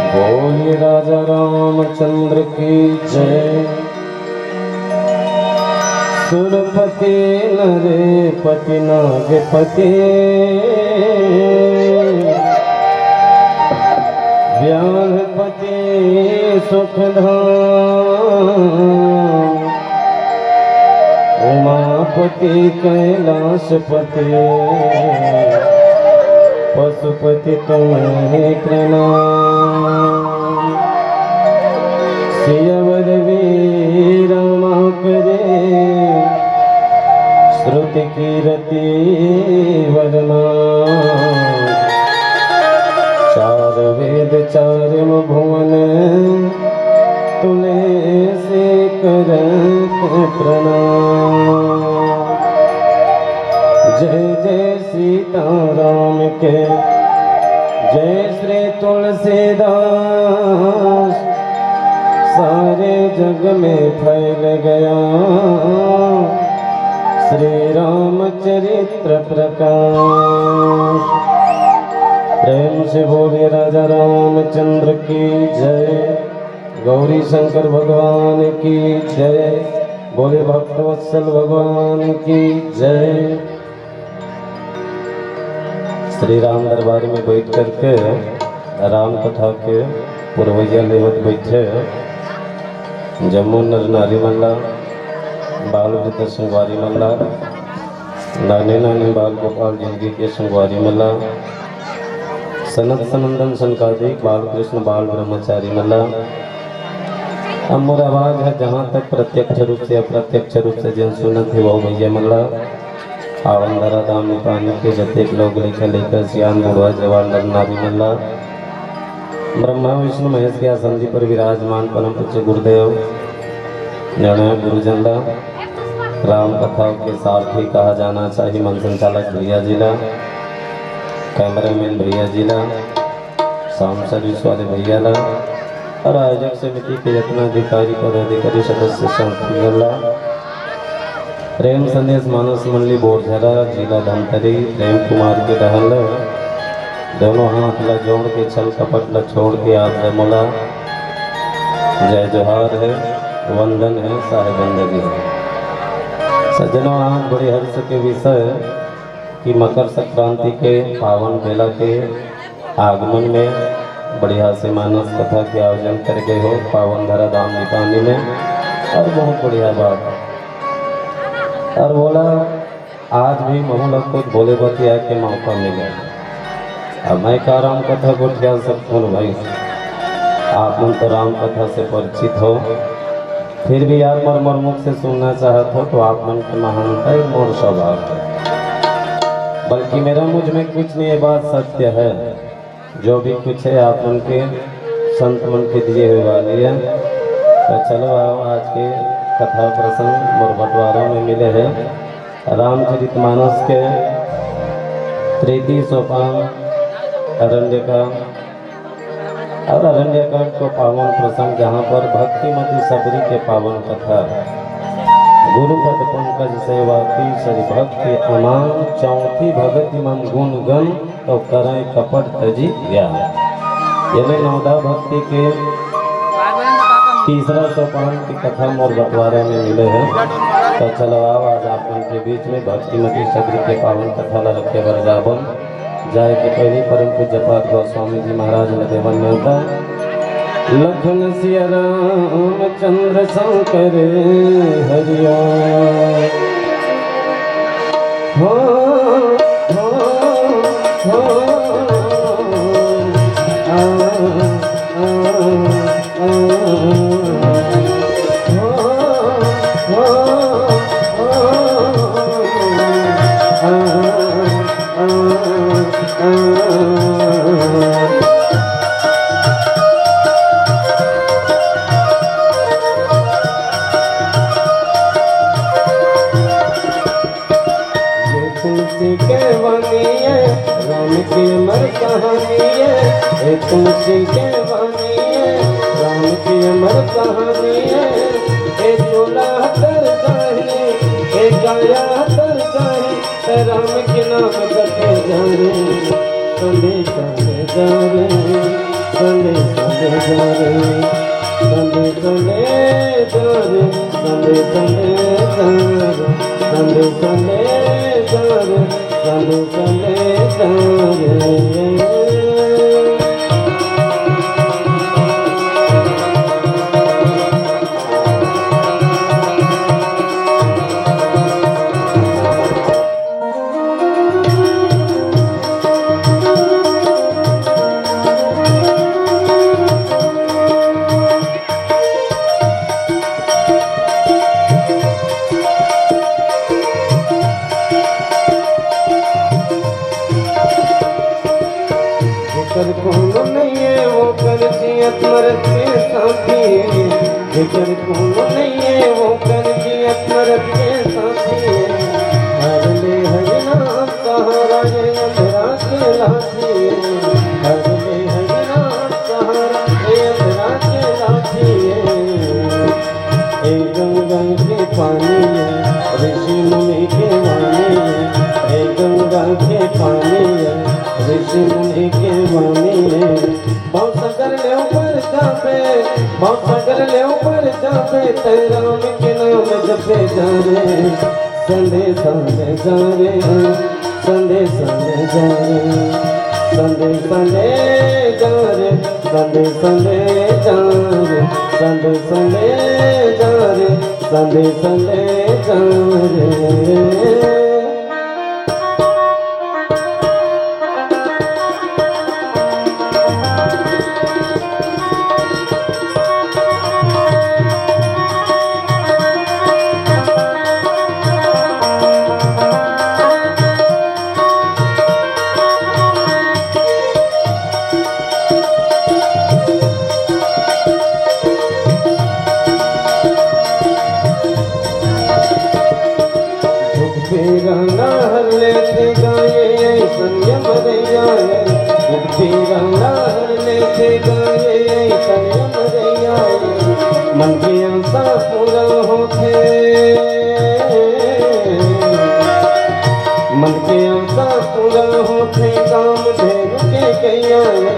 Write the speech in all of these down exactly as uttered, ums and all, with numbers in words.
बोलिए राजा रामचंद्र की जय। सुरपति नरपति नागपति, व्याघ्रपति सुखधाम, उमापति कैलाशपति, पशुपति तुम्हें प्रणाम। सियावर वीर रामा करे, श्रुति कीरति वर्मा। चार वेद चार भुवन, तुलसी करत प्रणाम। जय जय सीताराम के, जय श्री तुलसीदास। सारे जग में फैल गया श्री रामचरित्र प्रकाश। प्रेम से बोलिए राजा रामचंद्र की जय, गौरी शंकर भगवान की जय, बोले भक्तवत्सल भगवान की जय। श्री राम दरबार में बैठ करके राम कथा के पुरवैया लेवत बैठे जम्मो नर नारी मन ला, बाल वृद्ध संगवारी मन ला, नाने नाने बाल गोपाल जिंदगी के संगवारी मन ला, सनत सनंदन सनकादिक बाल कृष्ण बाल ब्रह्मचारी मन ला। अब मोर आवाज है जहाँ तक प्रत्यक्ष रूप से अप्रत्यक्ष रूप से जेन सुनत हे वो भैया मन ला। पावन धरा धाम में पानी के जतेक लोग लइका लइका सियान बुढ़वा जवान नर नारी मन ला। ब्रह्मा विष्णु महेश के आसन पर विराजमान परम पूज्य गुरुदेव निर्णय गुरुजन ला, राम कथा के सारथी कहा जाना चाहिए मन संचालक भैया जी ला, कैमरामैन भैया जी ला, साउंड सर्विस वाले भैया ला और आयोजक समिति के जितना अधिकारी पदाधिकारी सदस्य संगठन ला, प्रेम संदेश मानस मंडली बोरझरा जिला धमतरी प्रेम कुमार के डहन ला दोनों हाथ ला जोड़ के छल कपट ला छोड़ के आप जय मोला जय जोहार है, वंदन है, साहेब बंदगी है। सज्जनों, आज बड़े हर्ष के विषय कि मकर संक्रांति के पावन बेला के आगमन में बढ़िया से मानस कथा के आयोजन कर गए हो पावन धरा धाम निपानी में, और बहुत बढ़िया बात। और बोला आज भी महू ला खुद बोले बतिया के मौका मिले। अब मैं का राम कथा गोठिया सकता हूँ भाई, आप मन तो राम कथा से परिचित हो, फिर भी यार मोर मोर मुख से सुनना चाहत हो तो आप मन के महानता ही मोर सौभाग्य है। बल्कि मेरा मुझ में कुछ नहीं, ये बात सत्य है। जो भी कुछ है आप मन के संत मन के दिए हुए वाली है। तो चलो आओ आज के कथा प्रसंग मोर बंटवारा में मिले हैं। रामचरित मानस के तृतीय सोपान अरण्य का और अरण्यकांड को पावन प्रसंग जहाँ पर भक्तिमती शबरी के पावन कथा गुरु पद पंकज सेवा तीसरी भक्ति अमान चौथी भगति मम गुण गण तो करें कपट तजी ज्ञान। यानी नवदा भक्ति के तीसरा सोपान की कथा मोर बंटवारा में मिले हैं। तो चलो आओ आज आप मन के बीच में भक्तिमती शबरी के पावन कथा ला रखे बर जाबन। जाए के पहले परम पूज्य पाद गोस्वामी जी महाराज ने देवन न्योता। लखन सिया रामचंद्र शंकर हरिया। हो, हो, हो, आ, आ, आ, आ, हो, हो, हो, आ, आ, आ। ये तुलसी के वाणी है, राम की अमर कहानी है। ये तुलसी के वाणी है, राम की अमर कहानी है। ये चोला तर जाही, ये काया तर जाही, राम के नाम जपे जा रे, संदेश ले जा रे, संदेश ले जा रे, संदेश ले जा रे, संदेश ले जा रे, संदेश ले जा रे, संदेश ले जा रे। जेकर कोनो नइये, ओकर जियत मरत के साथी। जेकर कोनो नइये, ओकर जियत मरत के साथी। हर ले हरि नाम सहारा, ये अंधरा के लाथी। हर ले हरि नाम सहारा, ये अंधरा के लाथी। ए गंगा के पानी ये, ऋषि मुनि के वाणी ये। ए गंगा के पानी ये, ऋषि मुनि के वाणी ये। भवसागर ले ऊपर जाबे, भवसागर ले ऊपर जाबे, तैं राम के नाम जपे जा रे। संदेश ले जा रे, संदेश ले जा रे, संदेश ले जा रे, संदेश ले जा रे, संदेश ले जा रे, संदेश ले जा रे। दुख पीरा ला हर लेथे गा ये अइसन यमरइया ये। दुख पीरा ला हर लेथे गा ये अइसन यमरइया ये। मन के आशा पूरा होथे, मन के आशा पूरा होथे कामधेनु के गइया ये।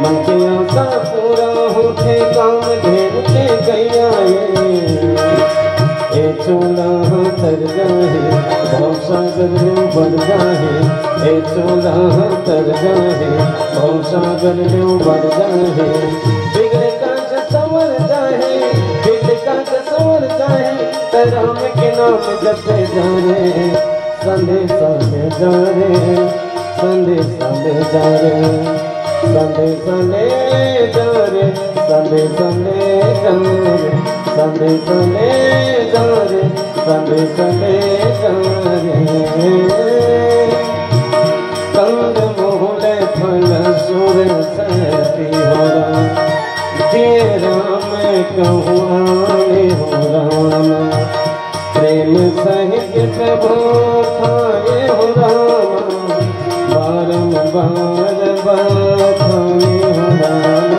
मन के आशा पूरा होथे कामधेनु के गइया ये। ए चोला तर जाही, भवसागर में बड़ जाही। ए चोला तर जाही, भवसागर में बड़ जाही। बिगड़े काज संवर जाही, बिगड़े काज संवर जाही, त राम के नाम जपे जा रे। संदेश ले जा रे, संदेश ले जा रे, संदेश ले जा रे, संदेश ले जा रे, संदेश ले जा रे, संदेश ले जा रे। कंद मूल फल सुरस पीहो राम, जिय राम कहु आन हो राम। प्रेम सहित प्रभु थाए हो राम, बारंबार बखाने हो राम,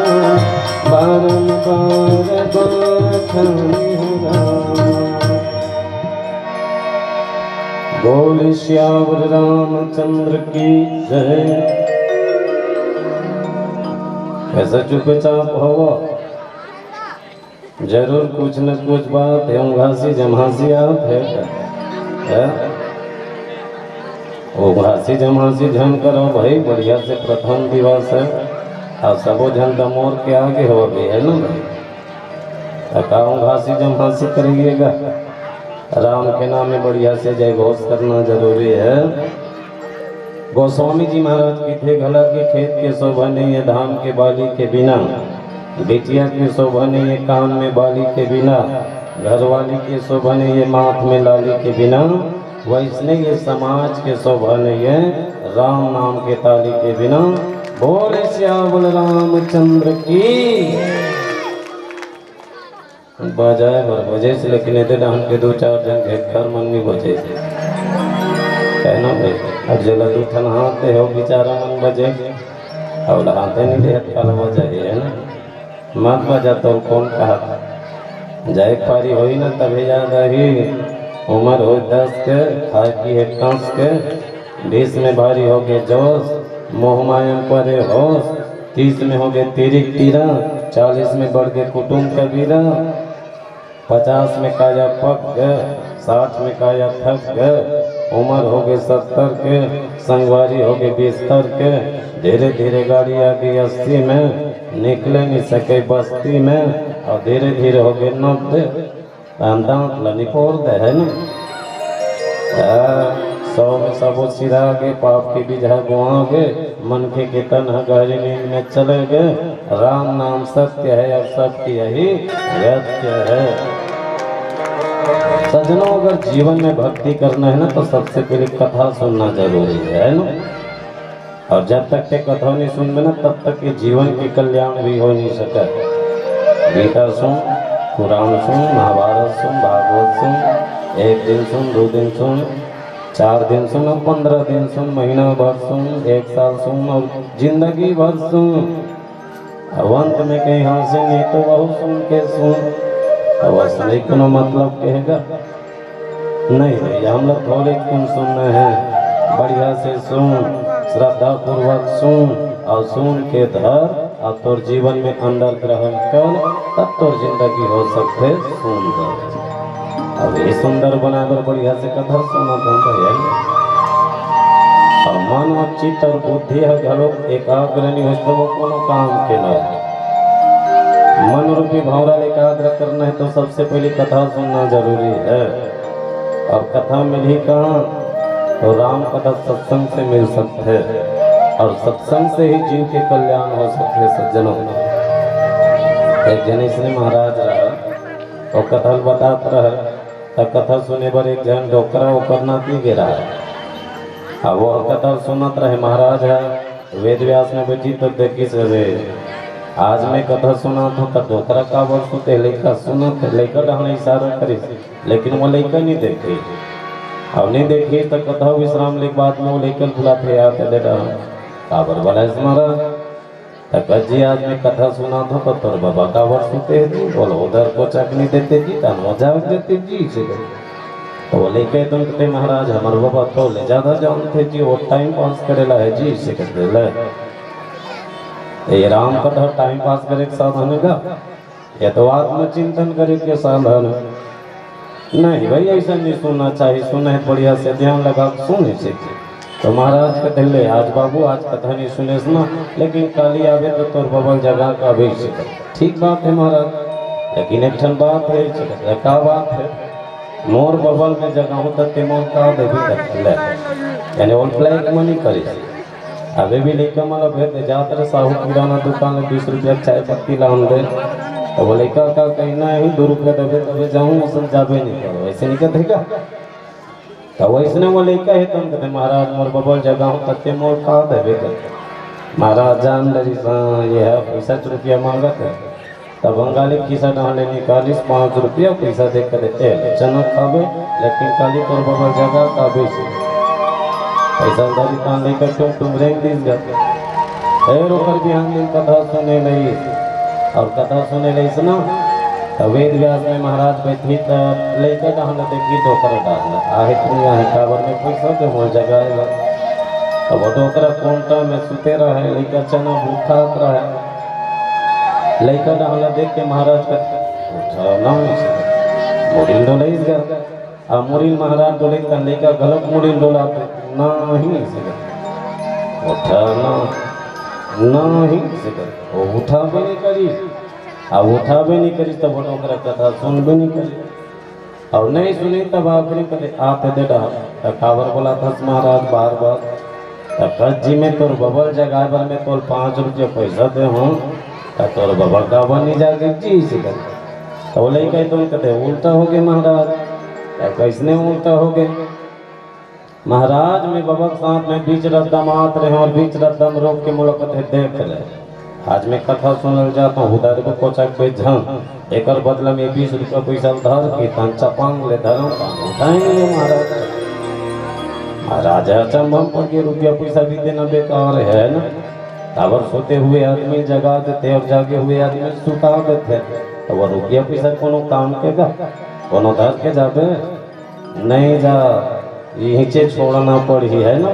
बारंबार बखाने हो राम। बोल सियावर रामचंद्र की जय। कैसा चुपचाप हो? जरूर कुछ न कुछ बात हे, उघासी जम्हासी आप है, है? उघासी जम्हासी झन करो भाई, बढ़िया से प्रथम दिवस है। अउ सबो झन त मोर के आगे हो गे हे ना भाई। त का घासी जम्हासी करिएगा? राम के नाम में बढ़िया से जय घोष करना जरूरी है। गोस्वामी जी महाराज कहिथे घला कि खेत के शोभा नहीं है धान के बाली के बिना, बिटिया के शोभा नहीं है कान में बाली के बिना, घरवाली के शोभा नहीं है माथ में लाली के बिना, वैसने ये समाज के शोभा नहीं है राम नाम के ताली के बिना। बोले सियावर रामचंद्र की। बजाए बर बजेस, लेकिन एदे डहन के दू चार झन घेक्खर मन नइ बजेस। हे ना भाई? अब जेला दू ठन हाथ दे हो, बेचारा मन बजे, अउ ला हाथे नइ देहत, काला बजाही, हे ना? मत बजा, तोर कोन कहत? जाए पारी होही ना, तभे याद आही। उमर होय दस के, खाए पिए कस के, बीस में भारी होगे जोश, मोह माया परे होश, तीस में होगे तिरिक तीरा, चालीस में बढ़ गे कुटुम कबीरा, पचास में काया पक गे, साठ में काया थक गे, उमर होगे सत्तर के, संगवारी होगे बिस्तर के, धीरे धीरे गाड़ी आगे अस्सी में, निकले नइ सके बस्ती में, अउ धीरे धीरे होगे नब्बे। राम दांत ल निपोर दे, हे ना? आ, सौ में सबो सिरा गे, पाप के बीज ह बोआ गे, मनखे के तन ह गहरी नींद में चले गे। राम नाम सत्य है और सत्य ही व्यत्य है। सज्जनों, अगर जीवन में भक्ति करना है ना, तो सबसे पहले कथा सुनना जरूरी है, है ना? अउ जब तक ते कथा नइ सुनबे ना, तब तक ये जीवन के कल्याण भी हो नइ सकय। गीता सुन, कुरान सुन, महाभारत सुन, भागवत सुन, एक दिन सुन, दू दिन सुन, चार दिन सुन, अउ पंद्रह दिन सुन, महीना भर सुन, एक साल सुन, अउ जिंदगी भर सुन। अउ अंत में कहीं हासिल नहीं तो वहू सुन के सुन। अउ असली कोनो मतलब कहेगा? नहीं भैया, हम लोग थोड़े कुन सुनना है, बढ़िया से सुन, श्रद्धा पूर्वक सुन, अउ सुन के धर, अउ तोर जीवन में अंदर ग्रहण कर, तब तोर जिंदगी हो सकथे सुंदर। अब ये सुंदर बनाए बर बढ़िया से कथा सुनत हन भैया। अउ मन अउ चित्त अउ बुद्धि ह घलो एकाग्र नहीं होय, तो वो कोनो काम के न हो। मन रूपी भौंरा ल एकाग्र करना है, तो सबसे पहले कथा सुनना जरूरी है। अउ कथा मिलही कहाँ? तो राम कथा सत्संग से मिल सकथे, अउ सत्संग से ही जीव के कल्याण हो सकथे। सज्जनों, एक जन अइसने महाराज रहा, वो कथा ल बतात रहा, त कथा सुने बर एक झन डोकरा ओकर नाती गे रहा। अब वो कथा सुनत रहे, महाराज ह वेद व्यास में बैठी, तो देखिस, "अरे, आज मैं कथा सुनात हूँ, त डोकरा काबर सुते?" लइका सुनत हे, लइका डहन इशारा करिस, लेकिन वो लइका नइ देखे। अब नइ देखिस, त कथा विश्राम ले के बाद में वो लइका ल बुलाथे, "यार, ते दे डहन, काबर बलाइस महाराज?" त कस जी, "आज मैं कथा सुनात हूँ, त तोर बबा काबर सुते हे जी? बोलो, उधर कोचक नइ देते जी, तन वो जाग देते जी," से कहे। त वो लइका तुम कहते, "महाराज, हमर बबा तो ले ज्यादा जानथे जी, वो टाइम पास करे ला हे जी," से कहते ले। ये राम कथा टाइम पास करे के साधन हे का? ये तो आत्मचिंतन करे के साधन हे। नहीं भाई, ऐसा नहीं सुनना चाहिए। सुने बढ़िया से ध्यान लगा के सुने से। तो महाराज कहते, "ले आज बाबू, आज कथा नहीं सुनेस ना, लेकिन काली आबे तो तोर बबा ल जगा के आबे से।" ठीक बात है महाराज, लेकिन एक ठन बात है, से कहते, "का बात है?" "मोर बबा ल मैं जगाहूँ त ते मोर का देबे?" कहते ले, यानी वो black money करिस। अभी भी लइका मन ला भेज दे, जात रहे साहू किराना दुकान ले बीस रुपया के चाय पत्ती लान दे। त वो लइका का कहना है, "दू रुपया देबे तभे जाहूँ, अइसन जाबे नहीं करो," अइसे नहीं कहते का? त वइसने वो लइका हे, त कहते, "महाराज, मोर बबा ल जगाहूँ, त ते मोर का देबे?" कहते, "महाराज जान डरिस, हाँ, ये है, पचास रुपया मांगत हे।" त बंगाली खिसा डहन ले निकालिस पाँच रुपया, पैसा दे के दे, "ए ले, चना खाबे, लेकिन काली तोर बबा ल जगा के आबे से।" पैसा उधारी तान लेकर टुम टुम रेंग दिस गा। फेर ओकर बिहान दिन कथा सुने लइस, अउ कथा सुने लइस ना, त वेद व्यास में महाराज बैठी, त लइका डहन ल देखी, डोकरा डहन ल, "आहे तुम यहाँ काबर में पैसा दे मोर जगाए बर?" अब वो डोकरा कोंटा में सुते रहे, लइका चना भूखात रहे। लइका डहन ल देख के महाराज का उठा ना, मुड़ी ल डोलाइस गा। अब मुड़ी ल महाराज डोले, त लइका घलोक मुड़ी ल डोलात हे, नहीं से उठा ना। नहीं, से कथे, वो उठाबे नहीं करिस। आ उठाबे नहीं करिस, तब ओन ओकरा कथा सुनबे नहीं करिस। अउ नहीं सुनिस, तब आखिरी कथे, "आते दे डहा।" "त काबर बोलाथस महाराज बार बार?" "त कस जी में तोर बबा ल जगाए बर में तोल पाँच रुपया पैसा दे हूँ, त तोर बबा काबर नहीं जागे जी?" से कथे। त वो लइका तो कथे, "उल्टा होगे महाराज।" "त कइसने उल्टा होगे?" "महाराज, में बबा के साथ में बीच रद्दा म आत रहेंव अउ बीच रद्दा म रोक के मोला कथे, 'देख ले, आज में कथा सुने ल जात हूँ, उधार को कोचा के झन, एकर बदला में बीस रुपया पैसा उधार के तहन चपांग ले धरम पान उठाए नहीं महाराज।" महाराज अचंभा म पड़ गे, रुपया पैसा भी देना बेकार है ना, काबर सोते हुए आदमी जगा देथे अउ जागे हुए आदमी सुता देथे, त वो रुपया पैसा कोनो काम के गा, कोनो धर के जाबे? नहीं जा, इहिचे छोड़ना पड़ही, है ना?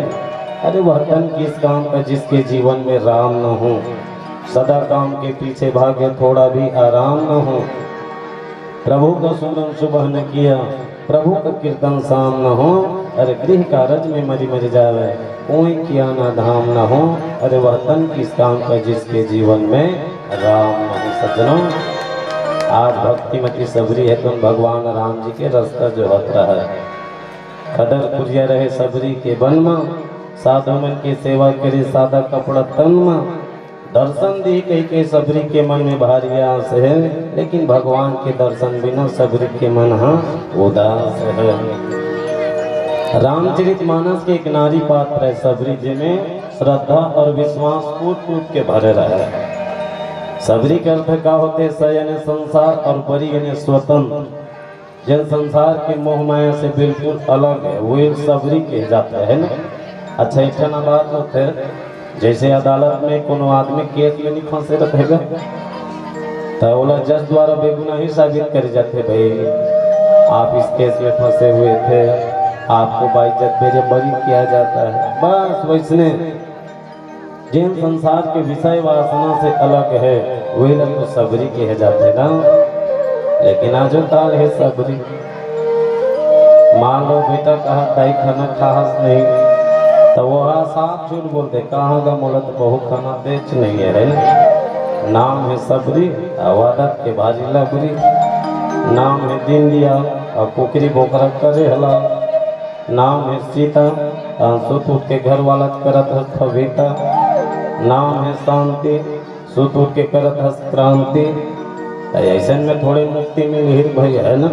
अरे, वह तन किस काम का जिसके जीवन में राम न हो, सदा काम के पीछे भागे, थोड़ा भी आराम न हो। प्रभु का सुमरन सुबह न किया, प्रभु का कीर्तन शाम न हो। अरे, गृह कारज में मरि मरि जावे, कोई किया ना धाम न हो। अरे, वह तन किस काम का जिसके जीवन में राम न हो। सज्जनों, आज भक्तिमती सबरी हे, तो भगवान राम जी के रास्ता जोहत रहा। खदर कुरिया रहे सबरी के बन म, साधु मन के सेवा करे सादा कपड़ा तन म। दर्शन दी कहि के सबरी के मन में भारी आस हे, लेकिन भगवान के दर्शन बिना सबरी के मन ह उदास हे। रामचरित मानस के एक नारी पात्र हे सबरी, जेमे श्रद्धा अउ विश्वास कूट कूट के भरे रहे। सबरी के अर्थ का होथे? स यानी संसार अउ बरी यानी स्वतंत्र। जेन संसार के मोह माया से बिल्कुल अलग हे, वही सबरी कहे जाथे, है ना? अच्छा, एक ठन बात होथे, जैसे अदालत में कोनो आदमी केस में नहीं फंसे रथे गा, त ओला जज द्वारा बेगुनाही साबित करे जाथे, भाई, आप इस केस में फंसे हुए थे, आपको बाइज्जत बेरे बरी किया जाता है। बस वैसने जेन संसार के विषय वासना से अलग हे, वही ला तो सबरी कहे जाथे ना। लेकिन आजो काल हे सबरी। मान लो बेटा कहा, "दाई खाना खाहस नहीं," त वो हा साफ झूठ बोल दे, "कहाँ गा, मोला तो बहुत खाना देच नहीं हे," है ना? नाम हे सबरी, अउ आदत के भारी लबरी। नाम हे दीन दयाल, अउ कुकरी बोकरा करे हला। नाम हे सीता, अ, सुत उठ के घर वाला करत हस फबीता। नाम हे शांति, सुत उठ के करत हस क्रांति। त अइसन में थोड़े मुक्ति मिलही भाई, है ना?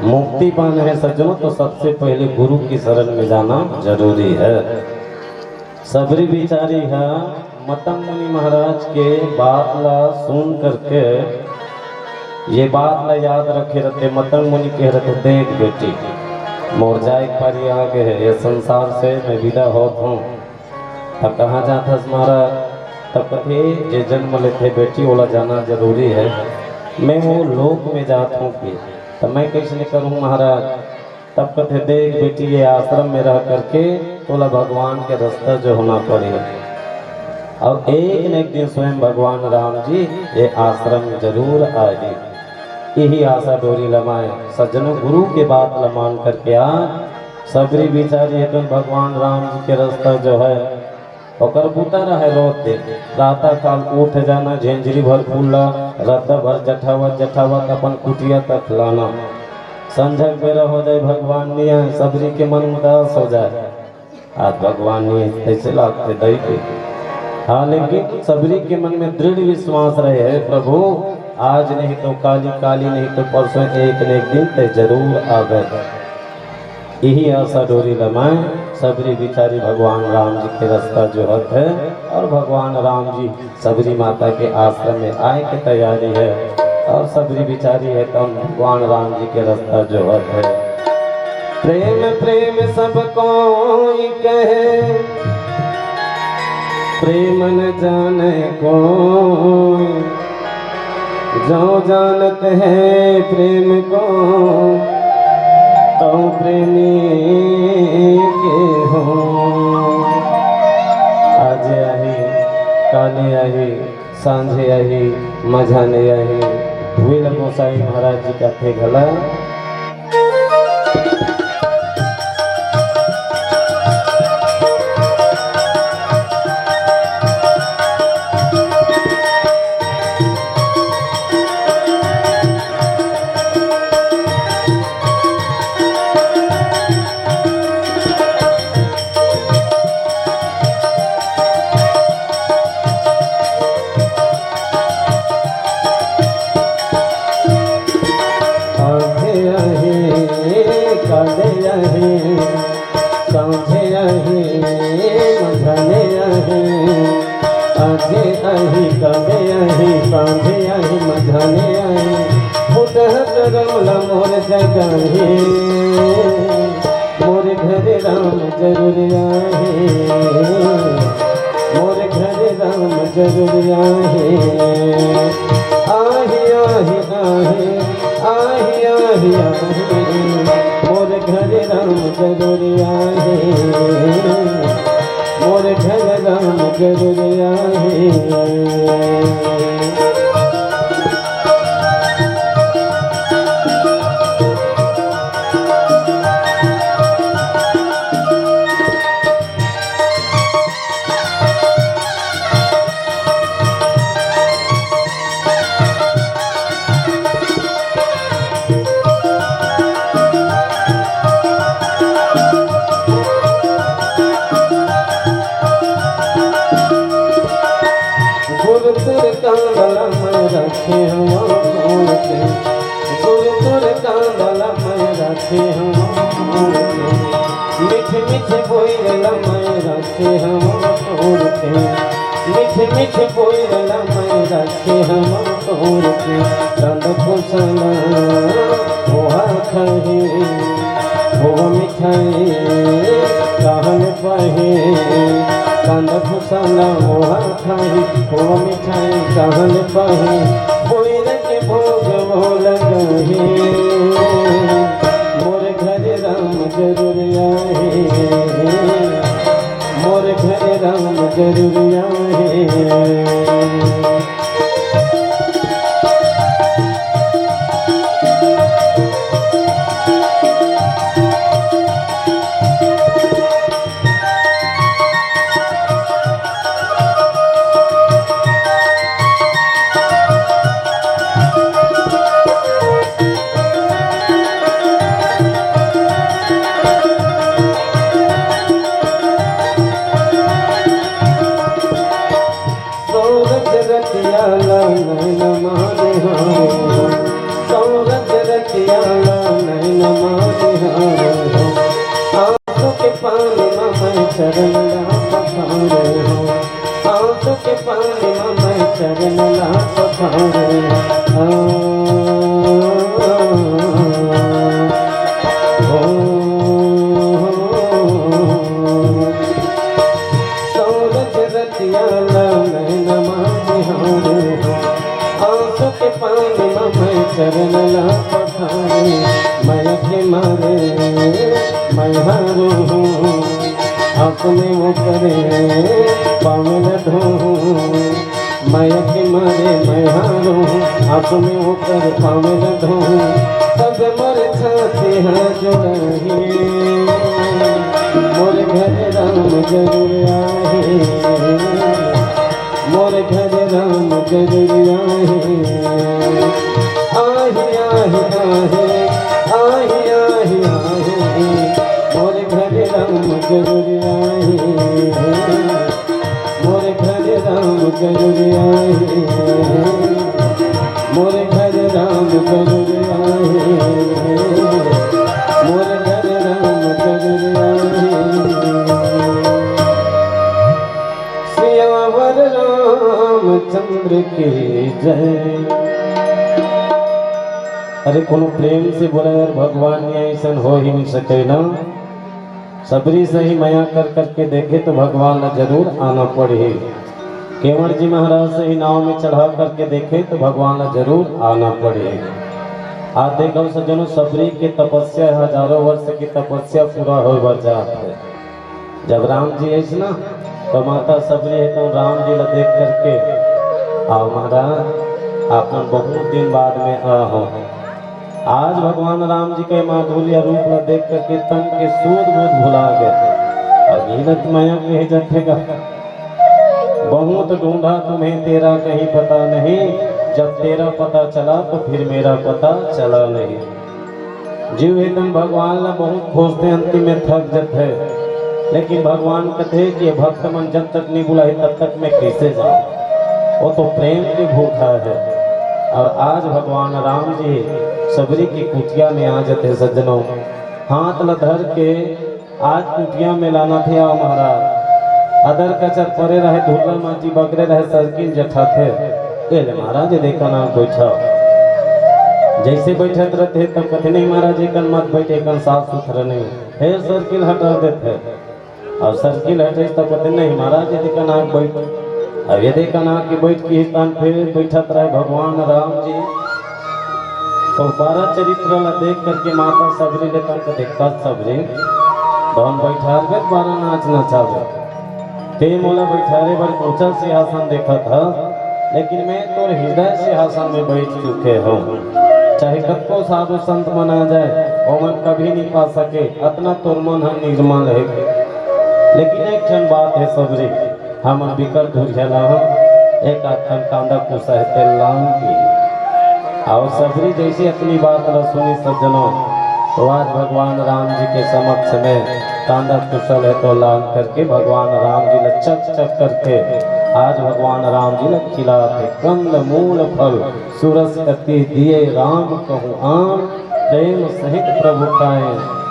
मुक्ति पाना हे सज्जनों, तो सबसे पहले गुरु की शरण में जाना जरूरी है। सबरी बिचारी ह मतंग मुनि महाराज के बात ला सुन करके ये बात ला याद रखे रथे। मतंग मुनि कहे रथे, "देख बेटी, मोर जाए के पारी आ गे हे, ये संसार से मैं विदा होत हूँ।" "तब कहाँ जात हस महाराज?" तब कथे, "जे जन्म लेथे बेटी, ओला जाना जरूरी है। मैं वो लोक में जात हूँ कि, तब मैं कइसने करूँ महाराज?" तब कथे, "देख बेटी, ये आश्रम में रह करके तोला भगवान के रास्ता जोहना पड़ही, अउ एक न एक दिन स्वयं भगवान राम जी ये आश्रम में जरूर आही।" इही आशा डोरी लमाए सज्जनों, गुरु के बात ल मान करके आज सबरी बिचारी हे तो भगवान राम जी के रास्ता जो है ओकर बूता रहय रोज दिन। प्रातः काल उठ जाना, झेंझरी भर फूल ला रद्दा भर जठावत जठावत अपन कुटिया तक लाना। संझक बेरा हो जाए, भगवान नइ आए, सबरी के मन उदास हो जाए। आज भगवान नइ आए, कइसे लागथे दई के। हाँ, लेकिन सबरी के मन में दृढ़ विश्वास रहे, "हे प्रभु, आज नहीं तो काली, काली नहीं तो परसों, एक न एक दिन तैं जरूर आबे।" इही आशा डोरी लमाए सबरी बिचारी भगवान राम जी के रास्ता जोहत हे अउ भगवान राम जी सबरी माता के आश्रम में आए के तैयारी हे अउ सबरी बिचारी हे तो भगवान राम जी के रास्ता जोहत हे। प्रेम प्रेम सब कोई कहे, प्रेम न जाने कोई, जो जानत हे प्रेम को, तो प्रेमी के हो। आज आही, काले आही, सांझे आही, मझाने आही, भुइल गोसाई महाराज जी कथे घला। कमला मोर जगह हे, मोर घर राम जरूर आहे, मोर घर राम जरूर आहे। आहे, आहे, आहे, आहे, आहे, आहे, मोर घर राम जरूर आहे, मोर घर राम जरूर आहे। गुरु तोर कांदा ला मैं रखे हवं तोर के, गुरु तोर कांदा ला मैं रखे हवं तोर के, मीठे मीठे बोल ला मैं रखे हवं तोर के, मीठे मीठे बोल ला मैं रखे हवं तोर के। कांदा कुसला ओहा खाही, खोवा मिठाई कहल पाही, कांदा कुसला ओहा खाही, खोवा मिठाई कहल पाही, बोइर के भोग वो लगाही, मोर घर राम जरूर आहे, मोर घर राम जरूर आहे। सौरज रतिया ला नैन मारे हारे हो, सौरज रतिया ला नैन मारे हारे हो। आंसू के पानी मा मैं चरण ला पखारे हो, आंसू के पानी मा मैं चरण ला पखारे हो। सौरज रतिया ला नैन मारे हारे हो, आंसू के पानी मा मैं चरण ला पखारे। मया के मारे मैं हारूं हूँ, अपने वो करे पाँव ला धोहूँ। मया के मारे मैं हारूं हूँ, अपने वो करे पाँव ला धोहूँ। तब मोर छाती हा जुड़ाही, मोर घर राम जरूर आहे, मोर घर राम जरूर आहे। आहे, आहे, आहे, आहे, आहे, आहे, मोर घर राम जरूर आहे, मोर घर राम जरूर आहे, मोर घर राम जरूर आहे, मोर घर राम जरूर आहे। सियावर रामचंद्र की जय। अरे कोनो प्रेम से बोला यार, भगवान ने ऐसन हो ही नहीं सके ना। सबरी सही मया कर करके देखे तो भगवान ला जरूर आना पड़ही। केवड़ जी महाराज सही नाव में चढ़ा करके देखे तो भगवान ला जरूर आना पड़ही। आज देखो सज्जनों, सबरी के तपस्या, हजारों वर्ष की तपस्या पूरा होय बर जात हे। जब राम जी आइस ना, तो माता सबरी हे तो राम जी ला देख करके, "आओ महाराज, आप मन बहुत दिन बाद में आ हो।" आज भगवान राम जी के माधुर्य रूप ला देख करके तन के सूध बूध भुला गए। अब मिलत मया कहे जथे गा, "बहुत ढूंढा तुम्हें, तेरा कहीं पता नहीं, जब तेरा पता चला तो फिर मेरा पता चला नहीं।" जीव एकदम भगवान ला बहुत खोजथे, अंतिम में थक जथे, लेकिन भगवान कथे कि ये भक्त मन जब तक नहीं बुलाही तब तक मैं कैसे जाऊं? वो तो प्रेम के भूखा है। और आज भगवान राम जी सबरी की कुटिया में आ जथे सज्जनों, हाथ ला धर के आज कुटिया में लानथे, "आओ महाराज।" अदर कचर परे रहे, धुर्रा माटी बगरे रहे, सरकिन जठाथे, "ए ले महाराज, ए दे कना बइठा।" जैसे बैठत रहते तब कथे, "नहीं महाराज, एकन मत बैठ, एकन साफ सुथरा नहीं।" फिर सर्किल हटा देते। अब सर्किल हटे तब कथे, "नहीं महाराज, ये देखन आके बैठ।" अब ये देखन आके बैठ के स्थान फिर बैठत रहे भगवान राम जी। तो बारह चरित्र ला देख करके माता सबरी ले तन कथे, "कस सबरी, धन बैठार बे, बारह नाच नचावे। ते मोला बैठारे बर ऊंचा सिंहासन देखत ह, लेकिन मैं तोर हृदय सिंहासन में बैठ चुके हूँ। चाहे कतको साधु संत मन आ जाए, ओमन कभी नहीं पा सके, अतना तोर मन ह निर्मल हे।" लेकिन एक ठन बात हे सबरी, हमन बिकट धुरिहा ला हन, एक आध ठन कांदा कुसा हे, तेला लान के। अउ सबरी जैसे अपनी बात ला सुनी सज्जनों, तो आज भगवान राम जी के समक्ष में कांदा कुसा ल तो लान करके भगवान राम जी ला चक चक करके आज भगवान राम जी ला खिलात हे। कंद मूल फल सुरस अति दिए राम कहूँ आम, प्रेम सहित प्रभु खाए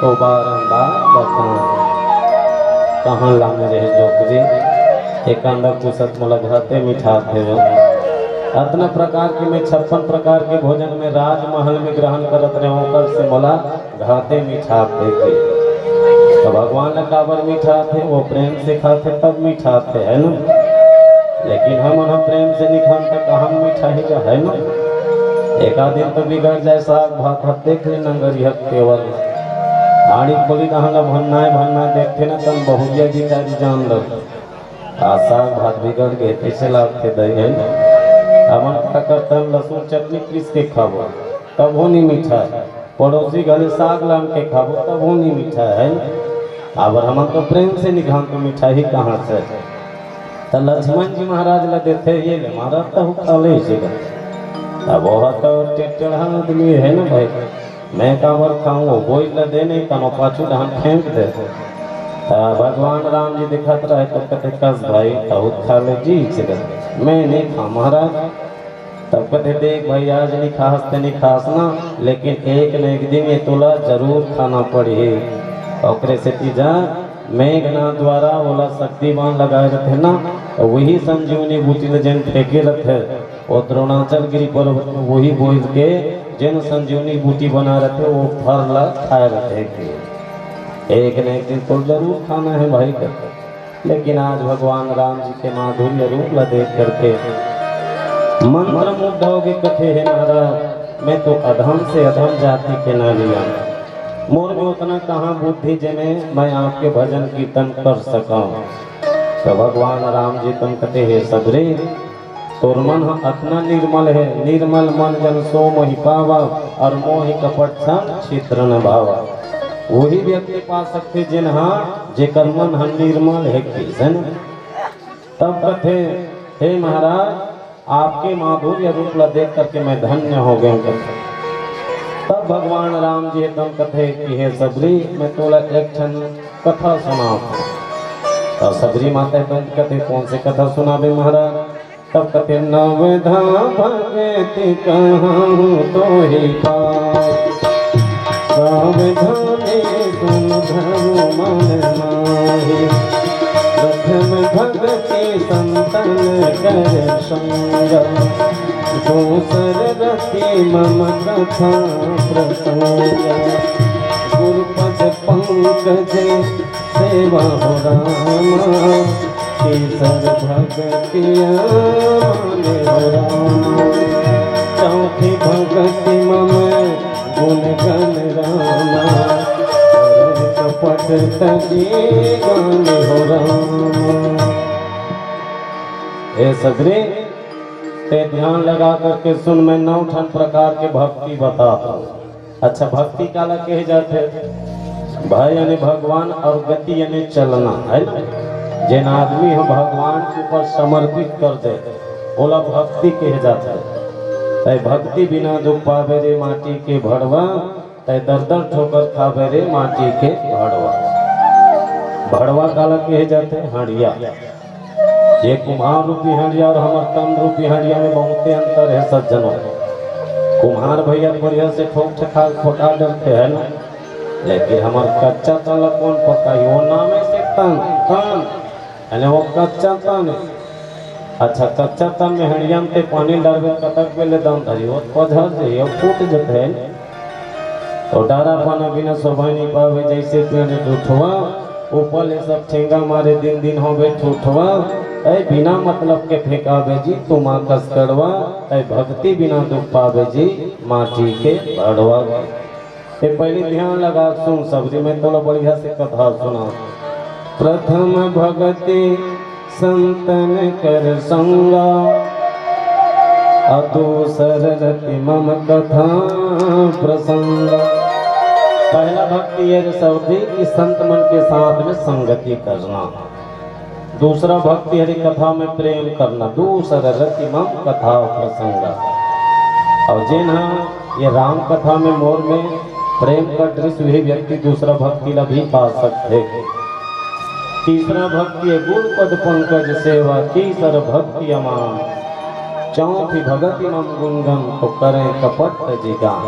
तो बारंबार बखान। कहाँ लाने रहे जोकरी, एक अंडा कुसत मोला घाते मिठात हे। अतना प्रकार के मैं छप्पन प्रकार के भोजन में राजमहल में ग्रहण करत रहे, ओकर से मोला घाते मिठात हे के। तो भगवान ला काबर मिठात हे? वो प्रेम से खात हे तब मिठात हे, है ना? लेकिन हमन ह प्रेम से नहीं खान त कहाँ मिठाही का, है ना? एक आध दिन तो बिगड़ जाए, साग भात ह देख ले नंगरिया के तेवर। आड़ी खोली कहाँ ला भन्ना हे, भन्ना देखथे ना तन बहुरिया जी चारी जान लो। आ साग भात बिगड़ गए, कैसे लागथे दही, है ना? हमन का करथन लहसुन चटनी पीस के खाबो, तब वो नहीं मिठाय। पड़ोसी घरे साग लान के खाबो, तब वो नहीं मिठाय, है ना? काबर हमन तो प्रेम से नहीं खान, तो मिठाही कहाँ से? त लक्ष्मण जी महाराज ला देथे, "ये ले महाराज, तहु खा ले इसे।" अब वो तो टेढ़ा आदमी है ना भाई, मैं काबर खाऊं, वो बोइल ला दे नहीं, तनो पाछू डहान फेंक दे। त भगवान राम जी दिखत रहे तो कथे, "कस भाई, तहु खा ले जी, इसे कर। मैं नहीं खाऊं महाराज।" तब कथे, "देख भाई, आज नहीं खास ते नहीं खास ना, लेकिन एक न एक दिन ये तोला जरूर खाना पड़ही। ओकरे सेती जा, मेघनाथ द्वारा ओला शक्ति बाण लगाए रथे ना, तो वही संजीवनी बूटी ल जेन फेंके रथे, वो द्रोणाचल गिरी पर्वत में वही बोइल के जेन संजीवनी बूटी बना रथे, वो फर ला खाए रथे के। एक न एक दिन तो जरूर खाना है भाई," करके। लेकिन आज भगवान राम जी के माधुर्य रूप ला देख करके मंत्रमुग्ध होगे, कथे, "हे महाराज, मैं तो अधम से अधम जाति के नारी आं, मोर में उतना कहाँ बुद्धि जेमे मैं आपके भजन कीर्तन कर सकूं।" तो भगवान राम जी तन कथे, "हे सबरी, तोर मन ह अतना निर्मल हे, निर्मल मन जन सो मोहि पावा, और मोहि कपट छल छिद्र न भावा।" वही व्यक्ति पा सकथे जेन ह, जेकर मन ह निर्मल हे, किसन। तब कथे, "हे महाराज, आपके माधुर्य रूप ला देख करके मैं धन्य हो गया हूँ," कथे। तब भगवान राम जी एकदम कथे कि, "हे सबरी, मैं तोला एक ठन कथा सुनात हूँ।" तब सबरी माता एकदम कथे, "कौन से कथा सुनाबे महाराज?" तब कथे, "नवधा भगति कहूँ तोहि पाई, सावधानी सुन धनु मन माही। प्रथम भगति संतन कर संग, दूसर रति मम कथा प्रसंग। गुरुपद पंकज सेवा हो रामा, तीसर भगति आन हो रामा। चौथी भगति मम गुण गण रामा, करहि कपट तजी गान हो रामा।" हे सबरी, ते ध्यान लगा करके सुन, मैं नौ ठन प्रकार के भक्ति बताता हूँ। अच्छा, भक्ति काला कहे जाथे? भाई यानी भगवान और गति यानी चलना, है ना? जेन आदमी ह भगवान के ऊपर समर्पित कर दे, ओला भक्ति कहे जाथे। तै भक्ति बिना दुख पावे रे माटी के भड़वा, तै दर दर ठोकर खावे रे माटी के भड़वा। भड़वा काला कहे जाथे? हंड़िया। ये कुम्हार रूपी हंडिया और हमर तन रूपी हंडिया में बहुते अंतर है सज्जनों। कुम्हार भैया बढ़िया से ठोक ठका खोटा डरते है ना, लेकिन हमर कच्चा तन ला कौन पकाही? वो नामे से तन, तन, यानी वो कच्चा तन है। अच्छा, कच्चा तन में हंडिया में ते पानी डारबे, कतक बेले दम धरी, वो पझर जाई, वो फूट जथे। और डारा पाना बिना शोभा नहीं पावे, जैसे पेड़ टूटवा, ऊपर ले सब ठेंगा मारे, दिन दिन होवे ठूठवा। ऐ बिना मतलब के फेंकावे जी, तुमा कस कड़वा, ऐ भक्ति बिना दुख पावे जी, माटी के भड़वा। ये पहली ध्यान लगा सुन, सबरी में तोला बढ़िया से कथा सुना। प्रथम भगति संतन कर संगा, आ दूसर रति मम कथा प्रसंगा। पहला भक्ति ये रे सबरी कि संत मन के साथ में संगति करना। दूसरा भक्ति हरे कथा में प्रेम करना, दूसर रति मम कथा प्रसंगा। और जेन हा ये राम कथा में मोर में प्रेम कर दृश्य, वही व्यक्ति दूसरा भक्ति ला भी पा सकते। तीसरा भक्ति है गुरु पद पंकज सेवा, तीसर भक्ति अमान। चौथी भगति मम गुणगन तो करें कपट जिगान।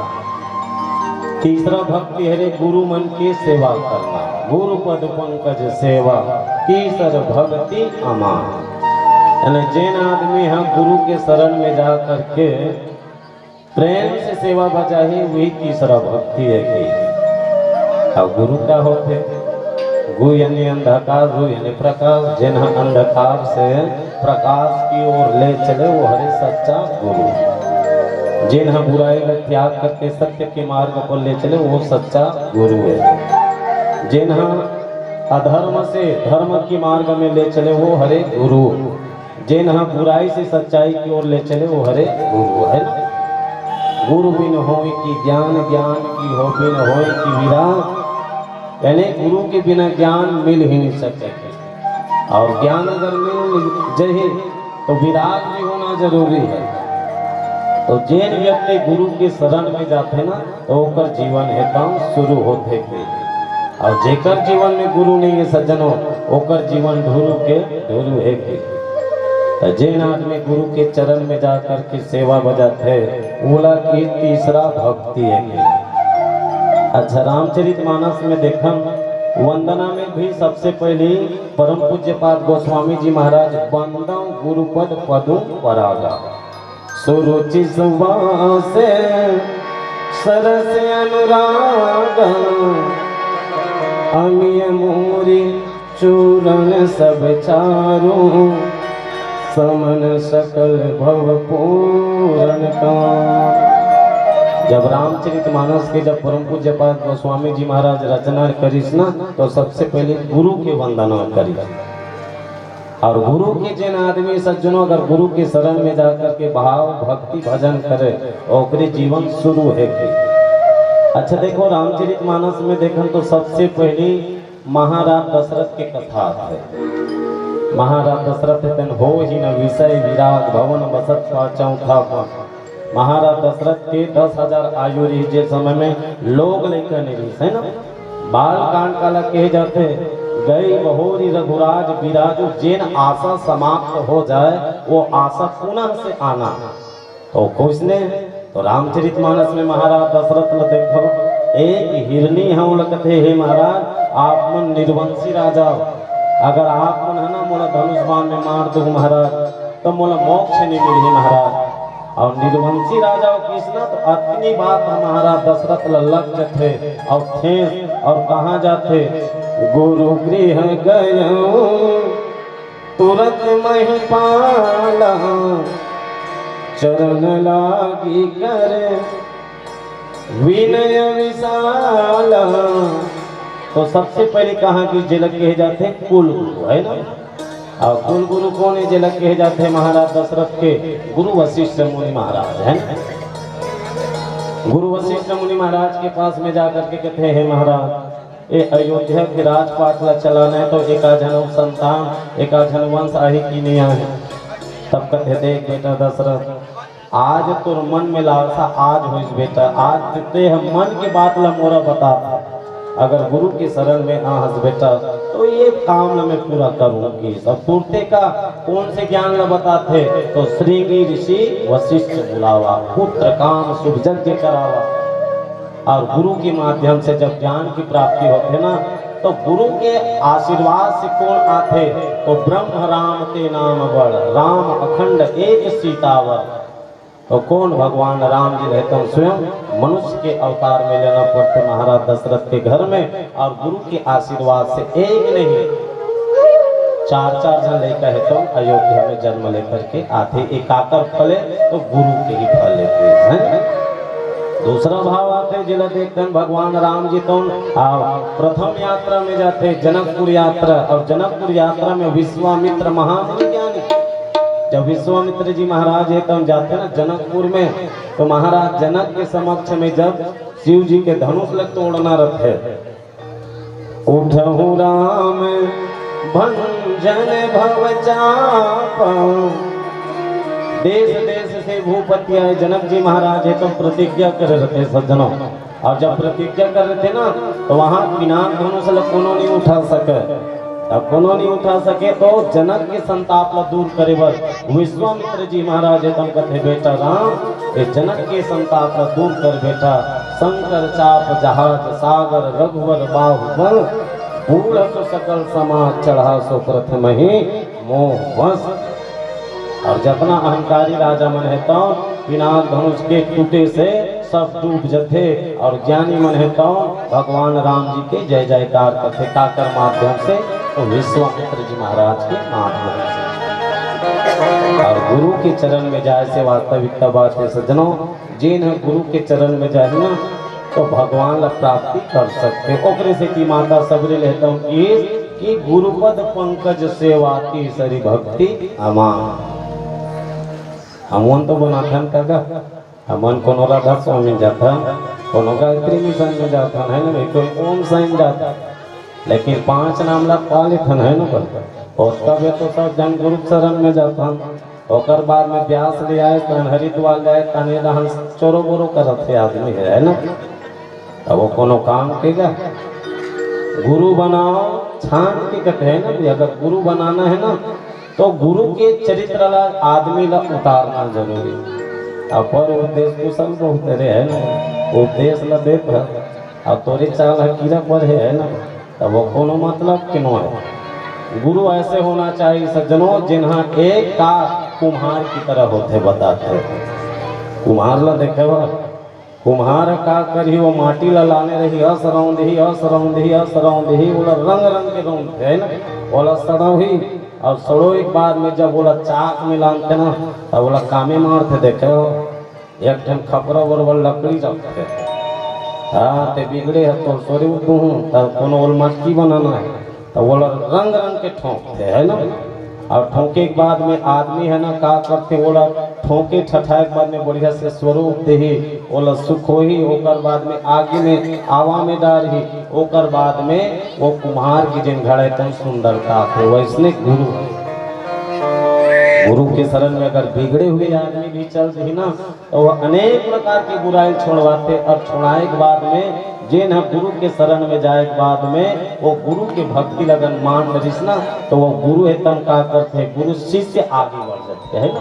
तीसरा भक्ति हरे गुरु मन के सेवा करना, गुरु पद पंकज सेवा, तीसर भक्ति अमान। यानी जेन आदमी हम गुरु के शरण में जा करके प्रेम से सेवा बजाही, वही तीसरा भक्ति है कि अब गुरु का होते? गु यानी अंधकार, रु यानी प्रकाश। जेन ह अंधकार से प्रकाश की ओर ले चले, वो हरे सच्चा गुरु। जेन ह बुराई का त्याग करके सत्य के मार्ग पर ले चले, वो सच्चा गुरु है। जेन ह अधर्म से धर्म की मार्ग में ले चले, वो हरे गुरु। जेन ह बुराई से सच्चाई की ओर ले चले, वो हरे गुरु है ना। गुरु बिन होय की ज्ञान, ज्ञान की हो बिन होय की विराग। यानी गुरु के बिना ज्ञान मिल ही नहीं सके। और ज्ञान अगर मिल जही तो विराग भी होना जरूरी है। तो जेन व्यक्ति गुरु के शरण में जाथे ना, तो ओकर जीवन हे काम शुरू होथे के। और जेकर जीवन में गुरु नहीं है सज्जनों, ओकर जीवन ढुरु के ढुरु हे के। तो जेन आदमी गुरु के चरण में जा करके सेवा बजाथे, ओला की तीसरा भक्ति हे के। अच्छा, रामचरित मानस में देखम, वंदना में भी सबसे पहली परम पूज्य पाद गोस्वामी जी महाराज, वंदन गुरुपद पदुम परागा। सुरुचि सुवास सरस अनुराग, अमिय मूरी चूरण सब चारू, समन सकल भव पूरण काम। जब रामचरित मानस के जब परम पूज्य पाद गोस्वामी जी महाराज रचना करिस ना, तो सबसे पहले गुरु के वंदना करिस। और गुरु के जेन आदमी सज्जनों अगर गुरु के शरण में जाकर के भाव भक्ति भजन करे, ओकरे जीवन शुरू हे के। अच्छा देखो, रामचरित मानस में देखन तो सबसे पहली महाराज दशरथ के कथा है। महाराज दशरथ तेन हो ही न विषय विराग भवन बसत पा चौथा पा। महाराज दशरथ के दस हजार आयु रही, जे समय में लोग लइका नहीं रही, है ना? बाल कांड काला कहे जाथे, गई बहोरी रघुराज बिराजु, जेन आशा समाप्त हो जाए, वो आशा पुनः से आना। तो कुछ ने तो रामचरित मानस में महाराज दशरथ ल देखो, एक हिरनी हम ल कथे, हे महाराज, आप मन निर्वंशी राजा हो, अगर आप मन है ना मोला धनुष बाण में मार दो महाराज, तो मोला मोक्ष नहीं मिलही महाराज। और निर्वंशी राजा हो कृष्णा, तो अतनी बात ह महाराज दशरथ ल लग जथे और थे और कहाँ जाथे, गुरु गृह गयो तुरत महिपाला, चरण लागी कर विनय विशाला। तो सबसे पहले कहा कि जेला कहे जाथे कुल गुरु, है ना? और कुल गुरु कौन है? जेला कहे जाथे महाराज दशरथ के गुरु वशिष्ठ मुनि महाराज, है ना? गुरु वशिष्ठ मुनि महाराज के पास में जाकर के कहते हैं, महाराज, ये अयोध्या के राजपाट ला चलाना है, तो एक आध झन संतान, एक आध झन वंश आही कि नहीं आही? तब कहते, देख बेटा दशरथ, आज तोर मन में लालसा आज होइस बेटा, आज ते ह मन के बात ला मोरा बता। अगर गुरु के शरण में आहस बेटा, तो ये काम ला मैं पूरा करूंगी। सब तुरते का कौन से ज्ञान ला बताथे? तो श्रृंगी ऋषि वशिष्ठ बुलावा, पुत्र काम शुभ यज्ञ करावा। और गुरु के माध्यम से जब ज्ञान की प्राप्ति होथे ना, तो गुरु के आशीर्वाद से कोन आथे? तो ब्रह्म राम ते नाम बड़, राम अखंड एक सीतावर। तो कोन भगवान राम जी रहते हैं स्वयं मनुष्य के अवतार में लेना पड़ते महाराज दशरथ के घर में, और गुरु के आशीर्वाद से एक नहीं चार चार झन लइका हे तो अयोध्या में जन्म लेकर के आथे। एक काकर फले तो गुरु के ही फल लेते हैं। दूसरा भाव आथे, जेला देखथन भगवान राम जी तो, आ, प्रथम यात्रा में जाथे जनकपुर यात्रा, और जनकपुर यात्रा में विश्वामित्र महामुनि ज्ञानी, जब विश्वामित्र जी महाराज हे तो जाथे ना जनकपुर में, तो महाराज जनक के समक्ष में जब शिव जी के धनुष ल तोड़ना रहथे, उठहु राम भंजन भव चाप। देश देश से भूपति आए, जनक जी महाराज हे तो प्रतिज्ञा करे रहते सज्जनों, और जब प्रतिज्ञा करे रहते ना, तो वहां पिनाक धनुष ल कोनो नहीं उठा सके। अब कोनो नहीं उठा सके तो जनक के संताप ला दूर करे बर विश्वामित्र जी महाराज एकदम कथे, बेटा राम, ये जनक के संताप ला दूर कर बेटा। शंकर चाप जहाज सागर रघुवर बाहुबल, बूढ़ सो सकल समाज चढ़ा सो प्रथम ही मोह बस। और जतना अहंकारी राजा मन हे तो पिनाक धनुष के टूटे से सब डूब जथे, और ज्ञानी मन हे तो भगवान राम जी के जय जयकार करथे। काकर माध्यम से? तो विश्वामित्र जी महाराज के माध्यम से। और गुरु के चरण में जाए से वास्तविकता बात हे सज्जनों, जेन ह गुरु के चरण में जाही ना, तो भगवान ला प्राप्ति कर सकथे। ओकरे से कि माता सबरी लेता हूँ कि, कि गुरुपद पंकज सेवा तीसरी भक्ति अमा। हमन तो बनाथन काका, हमन कोनो राधा स्वामी जाथन, कोनो गायत्री मिशन में जाथन, है ना भाई, कोई ओम साईं जाथन, लेकिन पांच नाम ला पा लेथन, है ना भाई। ओतका बेर तो सब झन गुरु शरण में जाथन, ओकर बाद में ब्यास ले आए, तहन हरिद्वार ले आए, तहन ये रहन चोरो बोरो करत हे आदमी हे, है ना। अब वो कोनो काम के गा? गुरु बनाओ, छान के कहते हैं ना, अगर गुरु बनाना है ना, तो गुरु के चरित्र ला, आदमी ला उतारना जरूरी। अब पर उपदेश कुशल बहुत रे है ना, उपदेश ला देत है, अब तोरे चाल ह कीरा पर हे, है ना, तब वो कोनो मतलब के नो है। गुरु ऐसे होना चाहिए सज्जनों, जिन्हा एक का कुम्हार की तरह होथे, बताथे। कुम्हार ला देखे हो, कुम्हार का करही, वो माटी ला लाने रही, अस रौंदही, अस रौंदही, अस रौंदही, ओला रंग रंग के रौंदथे, है ना, ओला सड़ौही, और सड़ोए के बाद में जब ओला चाक में लानथे ना, तब ओला कामे मारथे, देखे हो, एक ठन खपरा बरोबर लकड़ी रखथे। हाँ, ते बिगड़े ह, तोर स्वरूप दुहूं, तब कोनो ओला मटकी बनाना है, तब ओला रंग रंग के ठोंकथे, है ना। और ठोंके के बाद में आदमी है ना का करथे, ओला ठोंके ठठाए के बाद में बढ़िया से स्वरूप देही, ओला सुखोही, ओकर बाद में आगी में आवा में डारही, ओकर बाद में वो कुम्हार की जेन घड़ा एकदम सुंदरता आथे, वैसने गुरु है। गुरु के शरण में अगर बिगड़े हुए आदमी भी चल दही ना, तो वो अनेक प्रकार की बुराई छोड़वाथे, और छोड़ाए के बाद में जेन ह गुरु के शरण में जाए के बाद में वो गुरु के भक्ति लगन मान करिस ना, तो वो गुरु हे तन का करथे, गुरु शिष्य आगे बढ़ जाथे, है ना।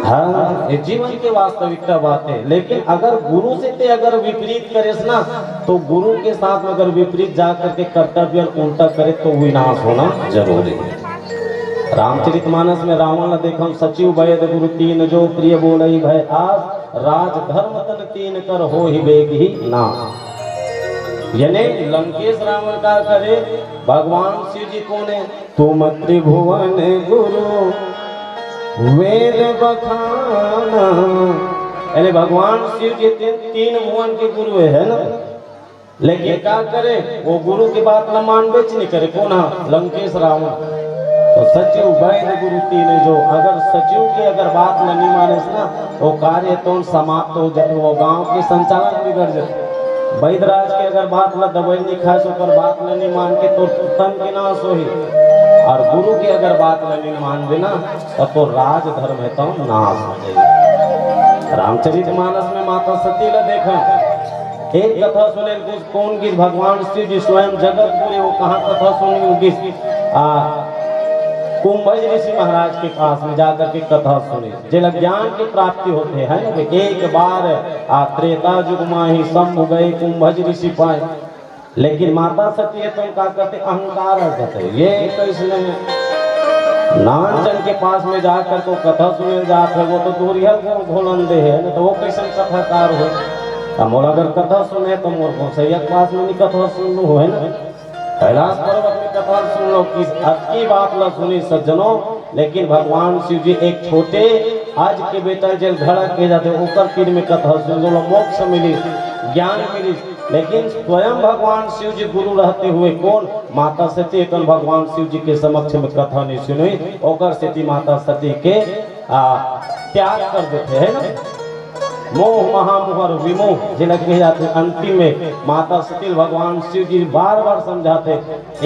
हाँ, ये जीवन के वास्तविकता बात है। लेकिन अगर गुरु से ते अगर विपरीत करेस ना, तो गुरु के साथ में अगर विपरीत जा करके कर्तव्य उल्टा करे तो विनाश होना जरूरी है। रामचरितमानस में रावण ला देखम, सचिव वैद गुरु तीन जो प्रिय बोलई भय आस, राज धर्म तन तीन कर होहि बेग ही नाश। यानी लंकेश रावण का करे, भगवान शिव जी कोन है? तुम त्रिभुवन गुरु वेद बखाना। यानी भगवान शिव जी तीन, तीन भुवन के गुरु है, है ना? लेकिन का करे, वो गुरु के बात ला मानबेच नहीं करे। कोन हा? लंकेश रावण। तो सचिव वैद गुरु तीन जो, अगर सचिव के अगर बात ला नहीं मानेस ना, वो कार्य तो समाप्त हो जाए, वो गांव के संचालन बिगड़ जाए। वैदराज के अगर बात ला दवाई नहीं खाए, ओकर बात ला नहीं मान के तोर तन के नाश होही, और गुरु के अगर बात ला नहीं मानबे ना, तब तो राजधर्म है तो नाश हो जाए। रामचरित मानस में माता सती ला देखा, एक कथा सुने कुछ कौन गिस, भगवान शिव जी स्वयं जगत पूरे वो कहाँ कथा सुने गिस? आ, कुंभज ऋषि महाराज के पास में जाकर के कथा सुने, जेला ज्ञान की प्राप्ति होते है ना। एक बार आ त्रेता युग माही शंभु गए कुंभज ऋषि पाए। लेकिन माता सती हे तो का करथे, अहंकार आ जाथे। ये कइसने हे? नान जन के पास में जा करके कथा सुने जात हे, वो तो दूरिहा घोलन दे हे, न तो वो कइसन कथाकार हो? अब मोला अगर कथा सुने तो मोर गोसैया के पास में नहीं कथा सुनहूं, है ना? कैलाश पर्वत में कथा सुन लो कि अतकी बात ला सुनी सज्जनों। लेकिन भगवान शिव जी एक छोटे आज के बेटा जेल घड़ा के जाथे, ओकर तीर में कथा सुन लो, मोक्ष मिली, ज्ञान मिली। लेकिन स्वयं भगवान शिव जी गुरु रहते हुए कोन माता सती एकन भगवान शिव जी के समक्ष में कथा नहीं सुनी, ओकर सेती माता सती के, आ, त्याग कर देथे, है ना? मोह महामोह अउ विमोह जेला कहे जाथे। अंतिम में माता सती ल भगवान शिव जी बार-बार समझाथे,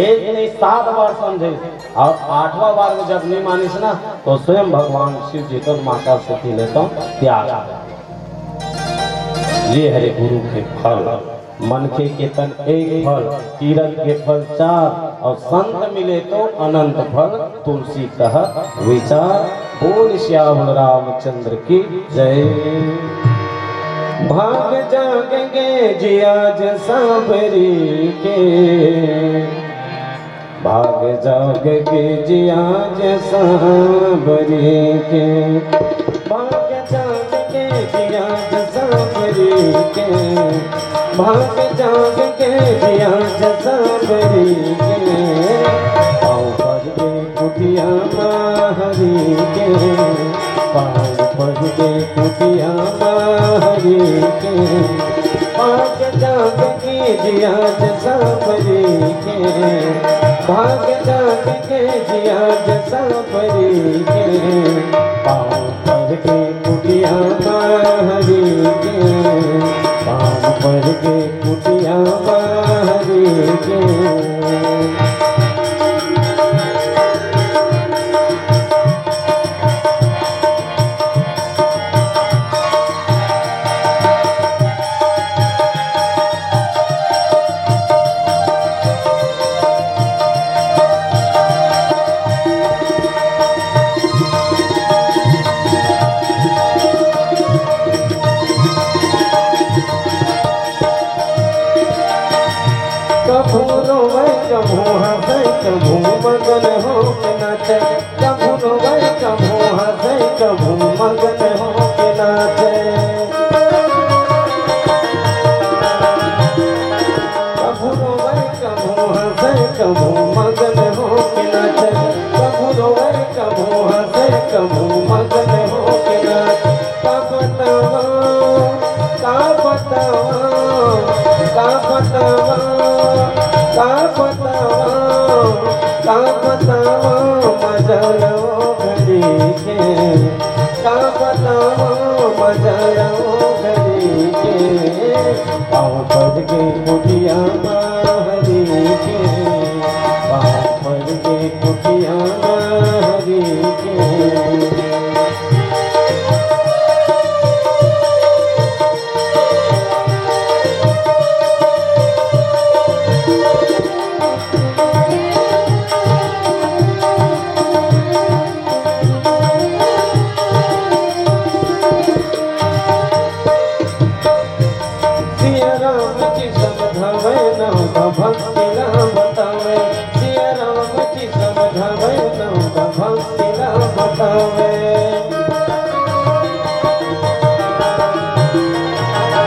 एक नहीं सात बार समझे, अउ आठवां बार में जब नहीं मानिस ना, तो स्वयं भगवान शिव जी तो माता सती ले तो त्याग। ये हरे गुरु के फल। मनखे के तन एक फल, तीरथ के फल चार, अउ संत मिले तो अनंत फल, तुलसी कहत विचार। बोल सियावर रामचंद्र की जय। भाग जाग गे जी आज सांवरी के, भाग जाग गे जी आज सांवरी के, भाग जाग गे जी आज सांवरी के, भाग जाग गे जी आज सांवरी के। पाँव पर गे कुटिया मा हरि के, पाँव पर गे कुटिया मा हरि के। भाग जाग गे जी आज सांवरी के, भाग जाग गे जी आज सांवरी के। पाँव पर गे कुटिया मा हरि के, पाँव पर गे कुटिया मा हरि के। कभू रोवै, कभू हँसै, कभू मगन होके नाचै। कभू रोवै, कभू हँसै, कभू मगन होके नाचै। कभू रोवै, कभू हँसै, कभू मगन होके नाचै। कभू रोवै, कभू हँसै, कभू मगन होके नाचै। का बतावँव, का बतावँव, का बतावँव, का बतावँव, का बतावँव मजा ल ओ घड़ी के। का बतावँव मजा ल ओ घड़ी के। पाँव पर गे कुटिया मा हरि के, पाँव पर गे कुटिया मा हरि के। सिया राम जी समझावै, नवका भक्ति ला बतावै। सिया राम जी समझावै, नवका भक्ति ला बतावै।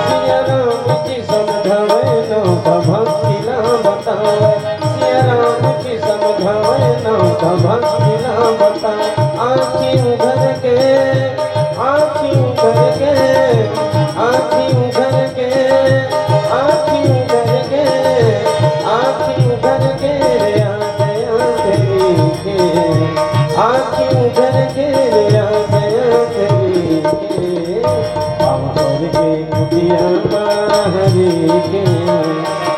सिया राम जी समझावै, नवका भक्ति ला बतावै। सिया राम जी समझावै, नवका भक्ति ला बतावै। आँखी उघर के, आँखी उघर के, आँखी उघर के, आँखी उघर के, आँखी उघर के रे, आँख, आँख रे के। आँखी उघर के रे, आँख, आँख रे के। पाँव पर गे कुटिया मा हरि के,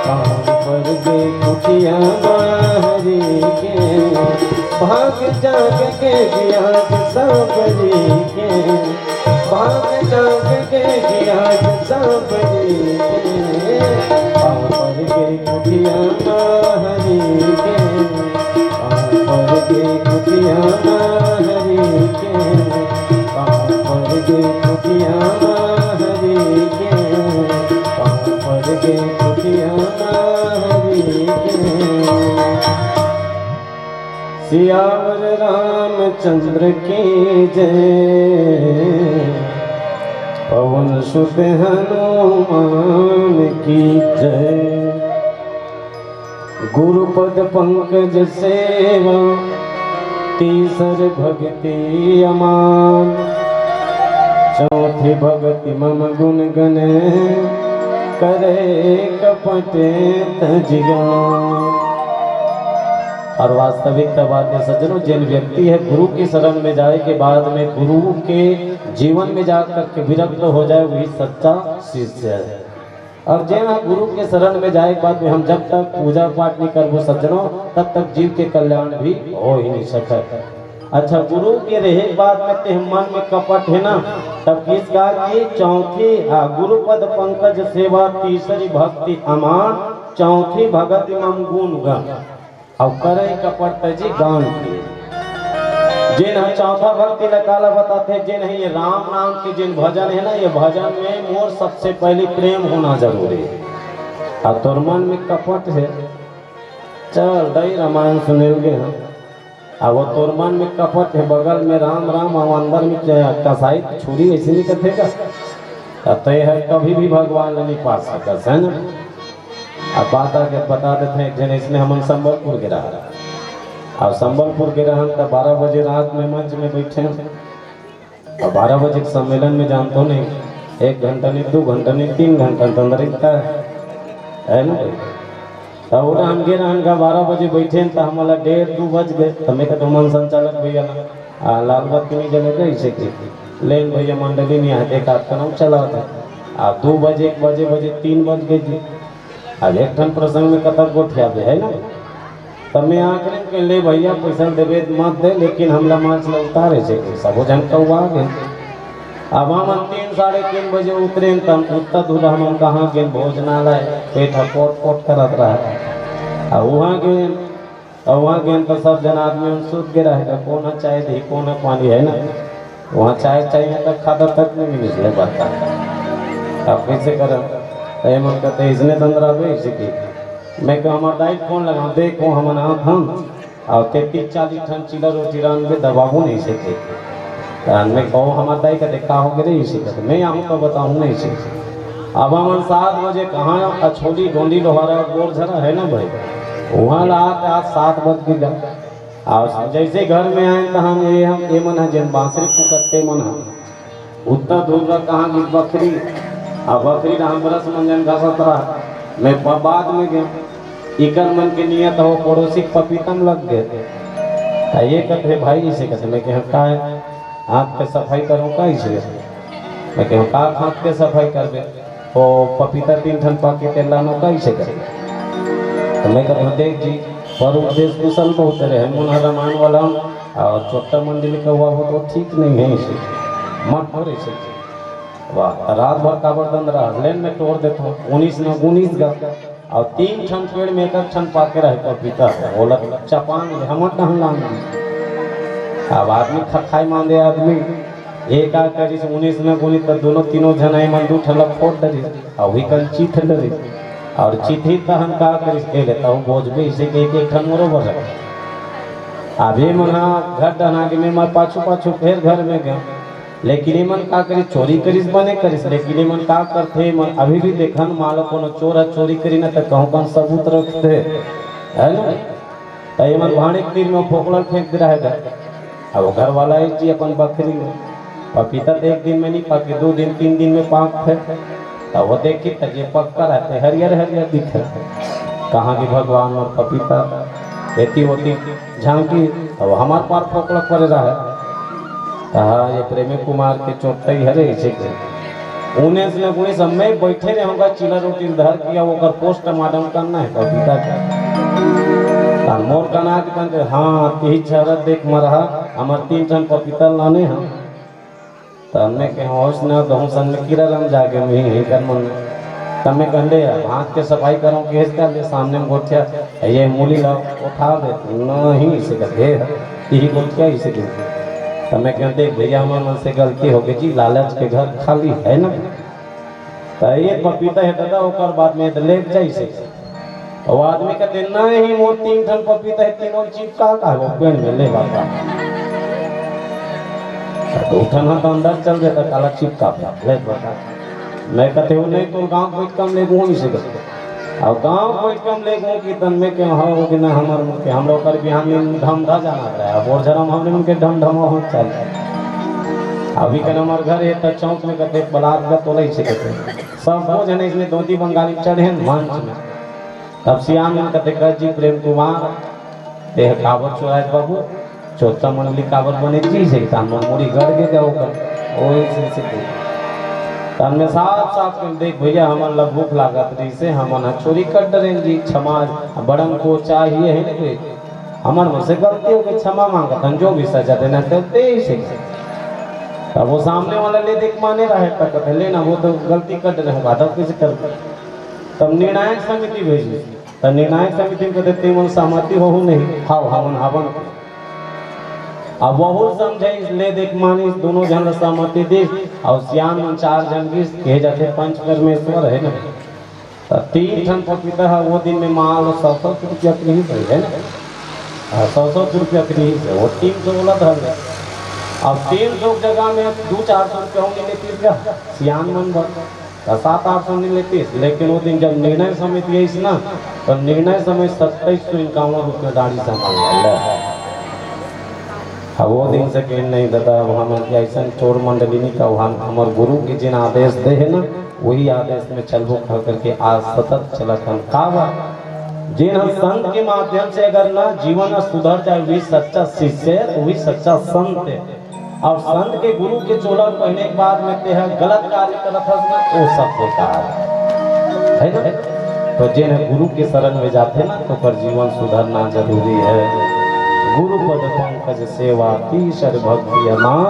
पाँव पर गे कुटिया मा हरि के। भाग जाग गे जी आज सांवरी के, भाग जाग गे जी आज सांवरी के। पाँव पर गे कुटिया मा हरि के, पाँव पर गे कुटिया मा हरि के, पाँव पर गे कुटिया मा हरि के, पाँव पर गे कुटिया मा हरि सियावर रामचंद्र की जय, पवन सुत हनुमान की जय। गुरुपद पंकज सेवा, तीसर भक्ति अमान। चौथी भक्ति मम गुण गण, करे कपट तज गान। और वास्तविकता बात है सज्जनों, जिन व्यक्ति है गुरु की शरण में जाए के बाद में गुरु के जीवन में जा करके विरक्त हो जाए, वही सच्चा शिष्य है। और जेन ह गुरु के शरण में जाए के बाद में हम जब तक पूजा पाठ नहीं करबो सज्जनों, तब तक जीव के कल्याण भी हो ही नहीं सकत। अच्छा, गुरु के रहे के बाद में तेह मन में कपट है ना, तब किस का की चौथी, आ, गुरु पद पंकज सेवा, तीसरी भक्ति अमान, चौथी भगति मम गुण गण। अउ करे कपट तजी गान के। जेन ह चौथा भक्ति ल काला बताथे, जेन ह ये राम नाम के जेन भजन है ना, ये भजन में मोर सबसे पहले प्रेम होना जरूरी है। अब तोर मन में कपट है, चल दई रामायण सुनेल गे हम। अब वो तोर मन में कपट है, बगल में राम राम, अब अंदर में क्या कसाई छुरी ऐसे नहीं कथे का? अब तो ये है, कभी भी भगवान ल नहीं पा सकत है ना। अब बात आके बता देते हैं, एक जन इसने हमन संबलपुर के रहा। अब संबलपुर के रहन त बारह बजे रात में मंच में बैठे हैं। अब बारह बजे के सम्मेलन में जानते हो नहीं, एक घंटा नहीं, दो घंटा नहीं, तीन घंटा तो अंदर रहता है, है ना भाई? तब वो रहन के रहन का बारह बजे बैठे हैं, तो हमला डेढ़ दो बज गए। तो मैं कहता हूँ, "मन संचालक भैया ना, आ, लाल बत्ती नहीं जले क्या इसे की? लेन भैया, मंडली नहीं आते, एक आध का नाम चला था।" आ, दो बजे, एक बजे, बजे तीन बज गए जी। अब एक ठन प्रसंग में कतक गोठियाबे, है ना? तब मैं आखिरी में कह, "ले भैया, पैसा देबे त मत दे, लेकिन हमला मंच ल उतारे से कि सबो झन कौआ गे।" अब हमन तीन, साढ़े तीन बजे उतरेन, तब उत्ता दूर हमन कहाँ गेन, भोजनालय, पेट ह पोट पोट करत रहा। अब वहाँ गेन, अब वहाँ गेन तो सब जन आदमी मन सूत गे रहे, कोन ह चाय दी, कोन ह पानी, है ना? वहाँ चाय चाहिए तो खाता तक नहीं मिले, बता। अब कैसे करब? तो ये मन कहते, "इसने तंद्रा बे, इसे की।" मैं कहूँ, "हमार दाई फोन लगा, देखो, हम अनाथ हम, और तैंतीस चालीस ठन चीला रोटी रांध के दबाबू नहीं सके।" तो मैं कहूँ, "हमार दाई का देखा हो गए, इसे कहते, मैं आऊँ तो बताऊँ नहीं सके।" अब हमन सात बजे कहाँ अछोली, गोंडी, लोहारा, गोरझरा है ना भाई, वहाँ ला आते आज सात बज के गा। और जैसे घर में आए, तहन ये हम, ये मन ह, जेन बांसुरी फूकत ते मन ह, उत्ता दूर ला कहाँ की बखरी, आ बखरी ला हम ब्रश मंजन घसत रहा। मैं ब-, बाद में गया, इकर मन के नियत हो, पड़ोसी के पपीता में लग गए। आ ये कहते, "भाई, इसे कहते।" मैं कहा, "का है?" "हाथ के सफाई करो का इसे?" मैं कहा, "का हाथ के सफाई करबे?" "ओ पपीता तीन ठन पाके तेल लानो का इसे कहते।" तो मैं कहता, "देख जी, पर उपदेश कुशल बहुत रहे, मुन रामायण वाला और छोटा मंडली का हुआ हो तो ठीक नहीं है इसे, मत करो इसे।" वाह, रात भर काबर दंद रहा, लेन में तोड़ देता हूँ, उन्नीस न उन्नीस गा, और तीन ठन पेड़ में एक एक ठन पाके रहे पपीता, बोला चपान ले, हम टहन लान दी। अब आदमी खखाई मांदे आदमी, एक आ करिस उन्नीस न उन्नीस, तो दोनों तीनों जन आई मन दू ठन ला फोड़ डरिस, और वही कल चीथ डरिस, और चीथी तहन का करिस, के लेता हूँ बोझ भी इसे के एक एक ठन मोरो बरस। अभी मना घर डहना के मैं, मैं पाछू पाछू फिर घर में गया, लेकिन ये मन का करिस, चोरी करिस बने करिस, लेकिन ये मन का करथे, ये मन अभी भी देखन, मान लो कोनो चोर ह चोरी करी ना, तो कहूँ कौन सबूत रखते, है ना? तो ये मन भाड़े के तीर में फोकला फेंक दे रहे थे। अब वो घर वाला एक जी अपन बखरी में पपीता तो एक दिन में नहीं पाके, दो दिन, तीन दिन में पाकथे। तो वो देखी तो ये पक्का रहते, हरियर हरियर दिखे। कहाँ की भगवान और पपीता, एती ओती झांकी, अब हमार पार फोकला पड़े रहे। कहा, "ये प्रेमी कुमार के चोटई हरे, इसे के।" उन्नीस न उन्नीस, मैं बैठे रहूंगा, चीला रोटी धर किया, ओकर पोस्टमार्टम करना है कविता के। तन मोर कना के तन के, "हाँ, तिही चेहरा देख मरहा, हमर तीन ठन पपीता लाने हम।" तब मैं के होश न दहूँ सन में कीड़ा रम जागे, मैं यही कर मन। तब मैं कहले, "हाथ के सफाई करो, केस कर ले, सामने में गोठिया, ये मूली लाओ, उठा दे।" "नहीं, इसे कर दे, यही गोठिया, इसे दे।" तब मैं कहते, "भैया, हमारे मन से गलती हो गई जी, लालच के घर खाली है ना।" तो ये पपीता है दादा, ओकर बाद में तो लेके जाई से। अउ आदमी कथे, "नहीं, मोर तीन ठन पपीता हे, तीनों चिपका का हे, वो पेड़ में ले बाबा।" तो दू ठन ह तो अंदर चल देता, काला चिपका ले बाबा। मैं कथे, "वो नहीं, तोर गाँव के बइठका म लेगहूँ, नहीं से कथे।" अउ गाँव के बइठका म लेगहूँ कि तन में के हो कि ना, हमर मुँह के, हमरा ओकर बिहान दिन ढमढा जाना रहे, अब ओर झरम हमने मन के ढमढमा हो चल। अभी कन हमर घर हे त चौक में कथे, बलात का तोला ही से कथे। सब वो जने इसमें धोती बंगाली चढ़े हैं मंच में। तब सियान मन कथे, "कर जी प्रेम कुमार, तेह काबर चोराय बाबू, चोरता मंडली काबर बने जी से, तान मन मुड़ी गड़ के जाओ कर, ओही से से के।" तन में साफ साफ के, "देख भैया, हमन ला भूख लागत रही से, हमन ह चोरी कर डरेन जी, क्षमा, बड़न को चाहिए है ना कोई, हमन मन से गलती हो गई, क्षमा मांगत हन, जो भी सजा देना है, दे ही से।" तब वो सामने वाला ले देख माने रहे, तक कथे, "ले ना, वो तो गलती कर डरे हो, बात कैसे कर?" तब निर्णायक समिति भेजिस। त निर्णायक समिति म कथे, "तेमन सहमति होहू नहीं?" "हव, हमन हवन।" अब वहू समझे, ले देख मानिस, दोनों झन ल सहमति दिस, अउ सियान मन चार झन गिस, कहे जाथे पंच परमेश्वर हे ना। त तीन ठन पपीता ह वो दिन में मान लो सौ सौ रुपया के रिहिस हे, हे ना? हाँ, सौ सौ रुपया के रिहिस हे, वो तीन सौ वाला धर ले। अब तीन सौ के जगह में दू चार सौ रुपया होंगे लेती क्या? सियान मन बर। त सात आठ सौ नहीं लेतीस, लेकिन वो दिन जब निर्णय समिति आइस ना, तो निर्णय समिति सत्ताईस सौ इक्यावन रुपया डांड़ी संभाल ले। अब वो दिन से कहेन, "नहीं दादा, अब हम ऐसन चोर मंडली नहीं, तब हम हमर गुरु के जिन आदेश दे है ना, वही आदेश में चलबो," कह करके आज सतत चलत हन। काबर? जिन हम संत के माध्यम से अगर ना जीवन सुधर जाए, वही सच्चा शिष्य है, वही सच्चा संत है। अउ संत के गुरु के चोला पहिने के बाद में तेह गलत कार्य करत हस ना, वो सब बेकार है, है ना? तो जेन ह गुरु के शरण में जाथे ना, तो ओकर जीवन सुधरना जरूरी है। गुरु पद पंकज सेवा तीसर भक्ति अमा,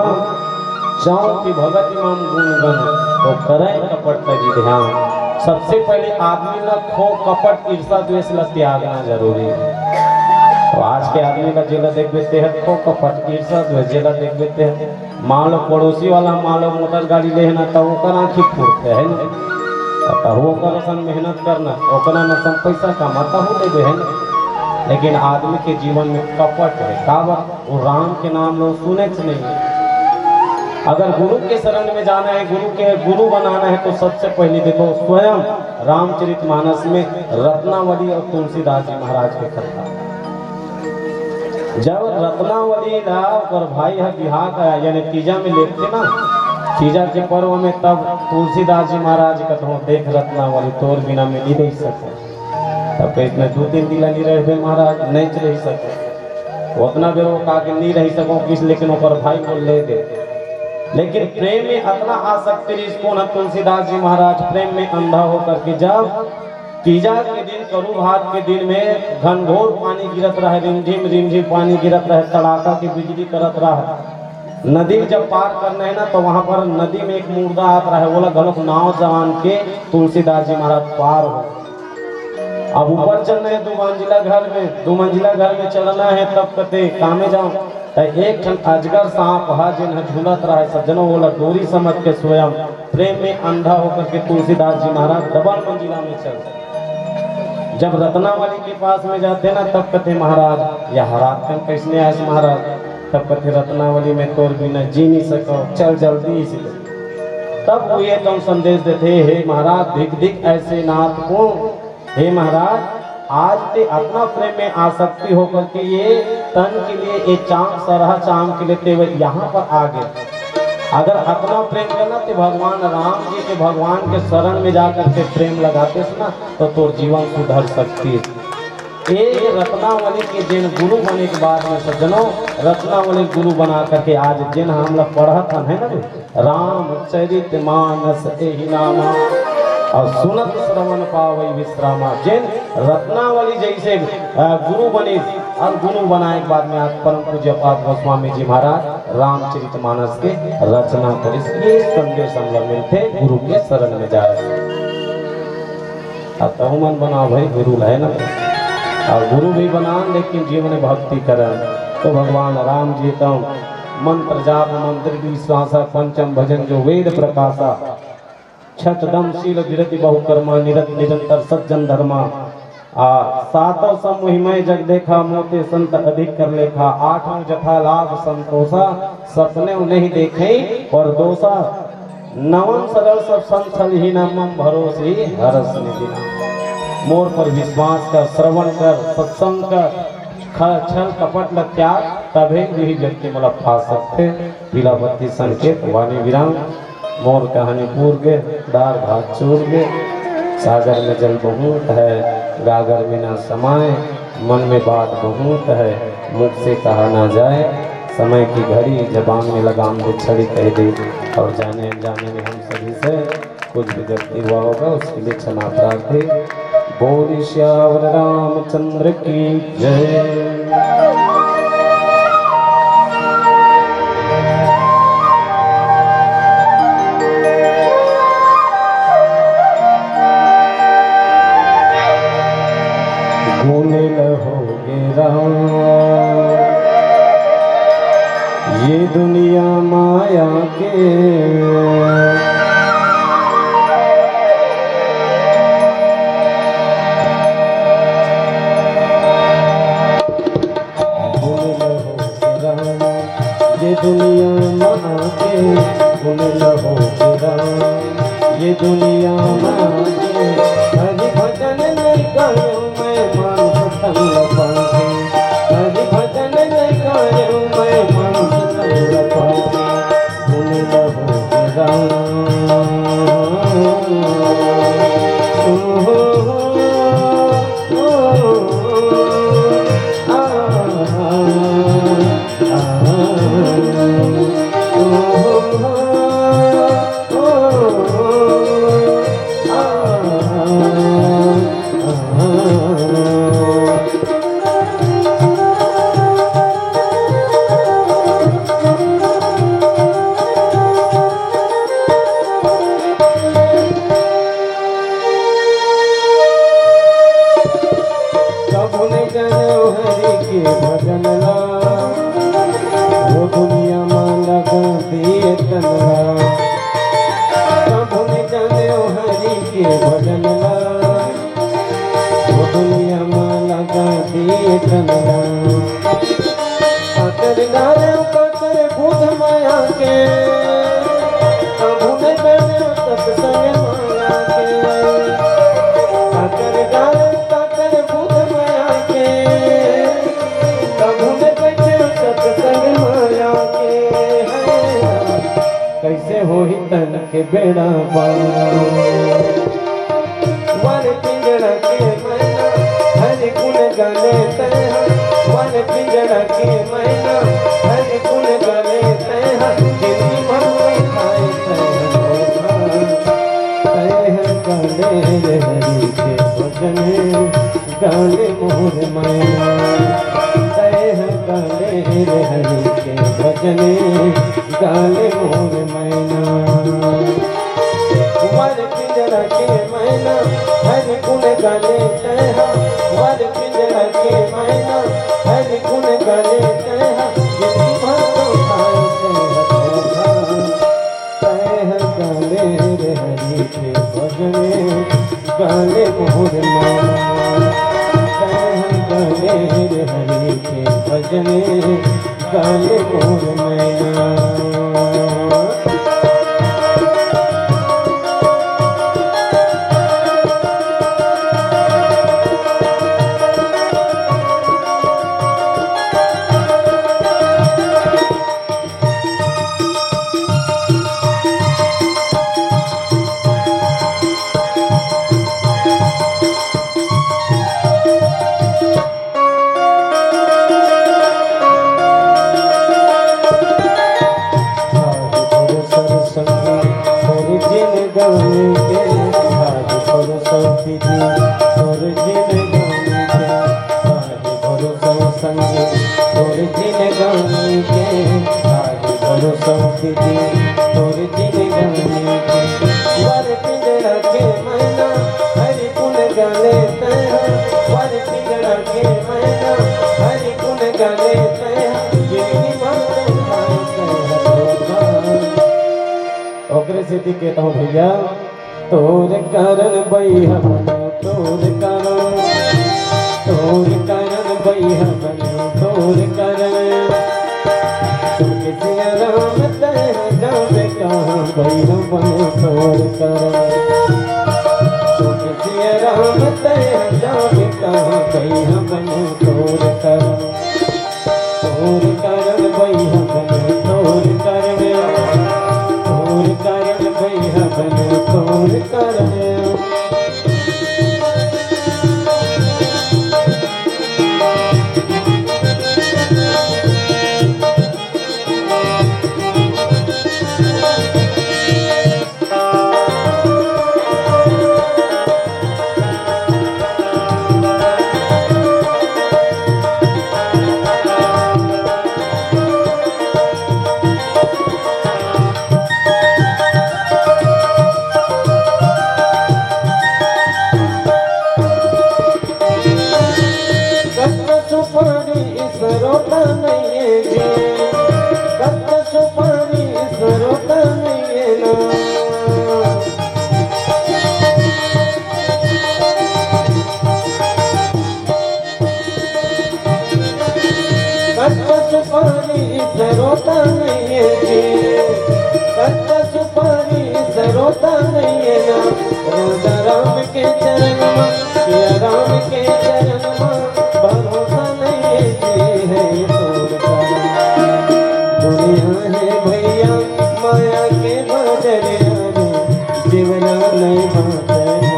चौथी भगति मम गुण गण, तो करें कपट तजी ध्यान। सबसे पहले आदमी ला खो कपट ईर्षा द्वेष ला त्यागना जरूरी है। तो आज के आदमी ला जेला देखबे तेह खो कपट ईर्षा द्वेष, जेला देखबे तेह मान लो पड़ोसी वाला मान लो मोटर गाड़ी ले है ना, तब ओकर आँखी फूटते है ना, तब ओकर असन मेहनत करना, ओकरा नसन पैसा कमा, तब लेबे है ना। लेकिन आदमी के जीवन में कपट है, काबर? वो राम के नाम लो सुने से नहीं। अगर गुरु के शरण में जाना है, गुरु के गुरु बनाना है, तो सबसे पहले देखो स्वयं रामचरित मानस में रत्नावली और तुलसीदास जी महाराज के कथा। जब रत्नावली ला ओकर भाई ह बिहा का, यानी तीजा में लेगथे ना, तीजा के पर्व में, तब तुलसीदास जी महाराज कथों, "देख रत्नावली, तोर बिना मैं नहीं रह सकूं।" तब कहिस, "मैं दू तीन दिन ला नहीं रहबे महाराज, नहीं रह सकूं।" ओतना बेर वो का के नहीं रह सको किस, लेकिन ओकर भाई बोल ले दे। लेकिन प्रेम में अतना आसक्ति रहिस कोन ह, तुलसीदास जी महाराज प्रेम में अंधा होकर के जब तीजा के दिन, करू भात के दिन में घनघोर पानी गिरत रहे, रिमझिम, रिमझिम पानी गिरत रहे, तड़ाका के बिजली करत रहे। नदी जब पार करना है ना, तो वहां पर नदी में एक मुर्दा आत रहे, बोला घलोक नाव जवान के तुलसीदास जी महाराज पार हो। अब ऊपर चढ़ना है दो मंजिला घर में, दो मंजिला घर में चढ़ना है, तब कथे कामे जाओ। त एक ठन अजगर सांप ह, जेन ह झूलत रहे, सज्जनों, ओला डोरी समझ के स्वयं प्रेम में अंधा होकर के तुलसीदास जी महाराज डबल मंजिला में चढ़। जब रत्नावली के पास में जाते ना, तब कथे, "महाराज, यह रात कन कैसने आए महाराज?" तब कथे, "रत्नावली में तोर बिना जी नहीं सको, चल जल्दी से।" तब वो ये तुम संदेश देते, "हे महाराज, धिक धिक ऐसे नाथ को, हे महाराज, आज ते अतना प्रेम में आसक्ति होकर के ये तन के लिए, ये चाम सरहा चाम के लिए ते यहाँ पर आ गए। अगर अतना प्रेम करना ते भगवान राम जी के, भगवान के शरण में जाकर के प्रेम लगाते ना, तो तोर जीवन सुधर सकती है।" एक रत्नावली के जेन गुरु बने के बाद में सज्जनों, रत्नावली गुरु बना करके आज जेन हमला पढ़त हन, है ना भाई? रामचरित मानस एहि नामा, और सुनत श्रवण पावै विश्रामा। जेन रत्नावली जैसे, अ, गुरु बनिस, और गुरु बनाए के बाद में आज परम पूज्य पाद गोस्वामी जी महाराज रामचरित मानस के रचना करिस। ये संदेश हमला मिलथे गुरु के शरण में जाए। अब तहु मन बनाओ भाई गुरु ल, है ना? और गुरु भी बनान, लेकिन जीवन में भक्ति करन। तो भगवान राम जी तो मंत्र जाप मंत्र विश्वासा, पंचम भजन जो वेद प्रकाशा, छठ दम शील विरति बहु कर्मा, निरत निरंतर सज्जन धर्मा। आ, सातों सम मोहि मय जग देखा, मोते संत अधिक कर लेखा। आठों जथा लाभ संतोषा, सपने नहीं देखे परदोषा। नवम सरल सब संत छल ही ना, मम भरोसी हरस निधि ना। मोर पर विश्वास कर, श्रवण कर, सत्संग कर, ख-, छल कपट ल त्याग, तभे दुही व्यक्ति मोला पा सकथे। पीला बत्ती संकेत, वाणी विराम। मोर कहानी पूर गे, दार भात चूर गे। सागर में जल बहुत है, गागर में ना समाए। मन में बात बहुत है, मुख से कहा ना जाए। समय की घड़ी जबान में लगाम दे, छड़ी कह दे, और जाने अनजाने में हम सभी से कुछ भी गलती हुआ होगा, उसके लिए क्षमा प्रार्थी। बोल सियावर रामचंद्र की जय। गुण न होगे राम, ये दुनिया माया के। गुण न होगे राम, ये दुनिया माया के। गुण न होगे राम, ये दुनिया माया के। हरि भजन नहीं गायो मैं मानुष तन पाके। हरि भजन नहीं गायो मैं मानुष तन पाके। गुण न होगे राम। ओ हो हो, ओ हो हो, आ, आ, आ, ओ हो हो, ओ हो हो, आ, आ, आ। कभू नइ जानेव हरि के भजन ला, वो दुनिया मा लगा दिए तन ला। कभू नइ जानेव हरि के भजन ला, वो दुनिया मा लगा दिए तन ला। काकर डारेव काकर बुध माया के, कभू नइ बइठेव सत्संग माया के। काकर डारेव काकर बुध माया के, कभू नइ बइठेव सत्संग माया के। कइसे होही तन के बेड़ा पार। वन पिंजड़ा के मैना, हरि गुण गाले तैहा। वन पिंजड़ा के मैना, हरि गुण गाले तैहा। जिनगी भर में खाए तैहा धोखा। तैहा गाले रे हरि के भजन, गाले मोर मैना। तैहा गाले रे हरि के भजन, गाले मोर मैना। वन पिंजड़ा के मैना, हरि गुण गाले तैहा। वन पिंजड़ा के मैना, हरि गुण गाले तैहा। जिनगी भर तो खाए तैहा धोखा। तैहा गाले रे हरि के भजन, गाले मोर मैना। तैहा गाले रे हरि के भजन, गाले मोर मैना। आज भरोसा संगी तोर जिनगानी के, आज भरोसा विधि तोर जिनगानी के, आज भरोसा संगी तोर जिनगानी के, आज भरोसा विधि तोर जिनगानी के। वर पिंजड़ा के मैना, हरि गुण गाले तैहा। वर पिंजड़ा के मैना, हरि गुण गाले तैहा। जिनगी भर तो खाए तैहा धोखा। ओकरे सेती कहत हंव भैया, तोर कारण बइहा, तोर कारण। तोर करम। छोट सिया राम तैं जाबे कहाँ, कहिया बने तोर करम। तोर करम भैया बने तोर करम। तोर करम भैया बने तोर करम। कच्चा सुपारी सरोता नइये जी, कच्चा सुपारी सरोता नइये ना। कच्चा सुपारी सरोता नइये जी, कच्चा सुपारी सरोता नइये ना। राजा राम के चरण मा, सिया राम के चरण मा, भरोसा नइये जी हे तोर करम। दुनिया हे भैया माया के बजरिया में, जीवना नइ बाँचे ना।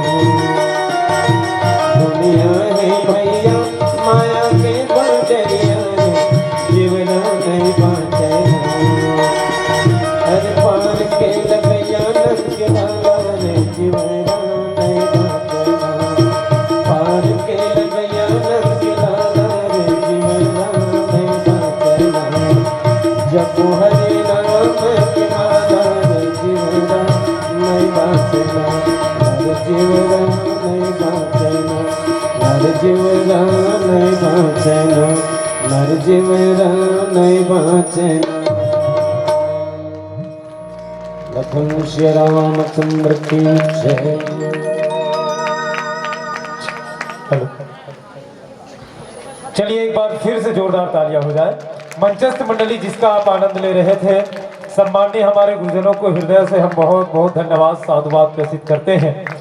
दुनिया हे भैया माया के बजरिया में, जीवना नइ बाँचे ना। अरे पार के लगैया नंद के लाला रे, जीवना नइ बाँचे ना। पार के लगैया नंद के लाला रे, जीवना नइ बाँचे ना। जपो हरे नाम के माला रे, जीवना नइ बाँचे ना। अरे जीवना नइ बाँचे ना। अरे जीवना नइ बाँचे ना। अरे जीवना नइ बाँचे ना। लखन श्री रामचंद्र की जय। हेलो। चलिए, एक बार फिर से जोरदार तालियां हो जाए। मंचस्थ मंडली, जिसका आप आनंद ले रहे थे, सम्माननीय हमारे गुरुजनों को हृदय से हम बहुत बहुत धन्यवाद, साधुवाद प्रेषित करते हैं।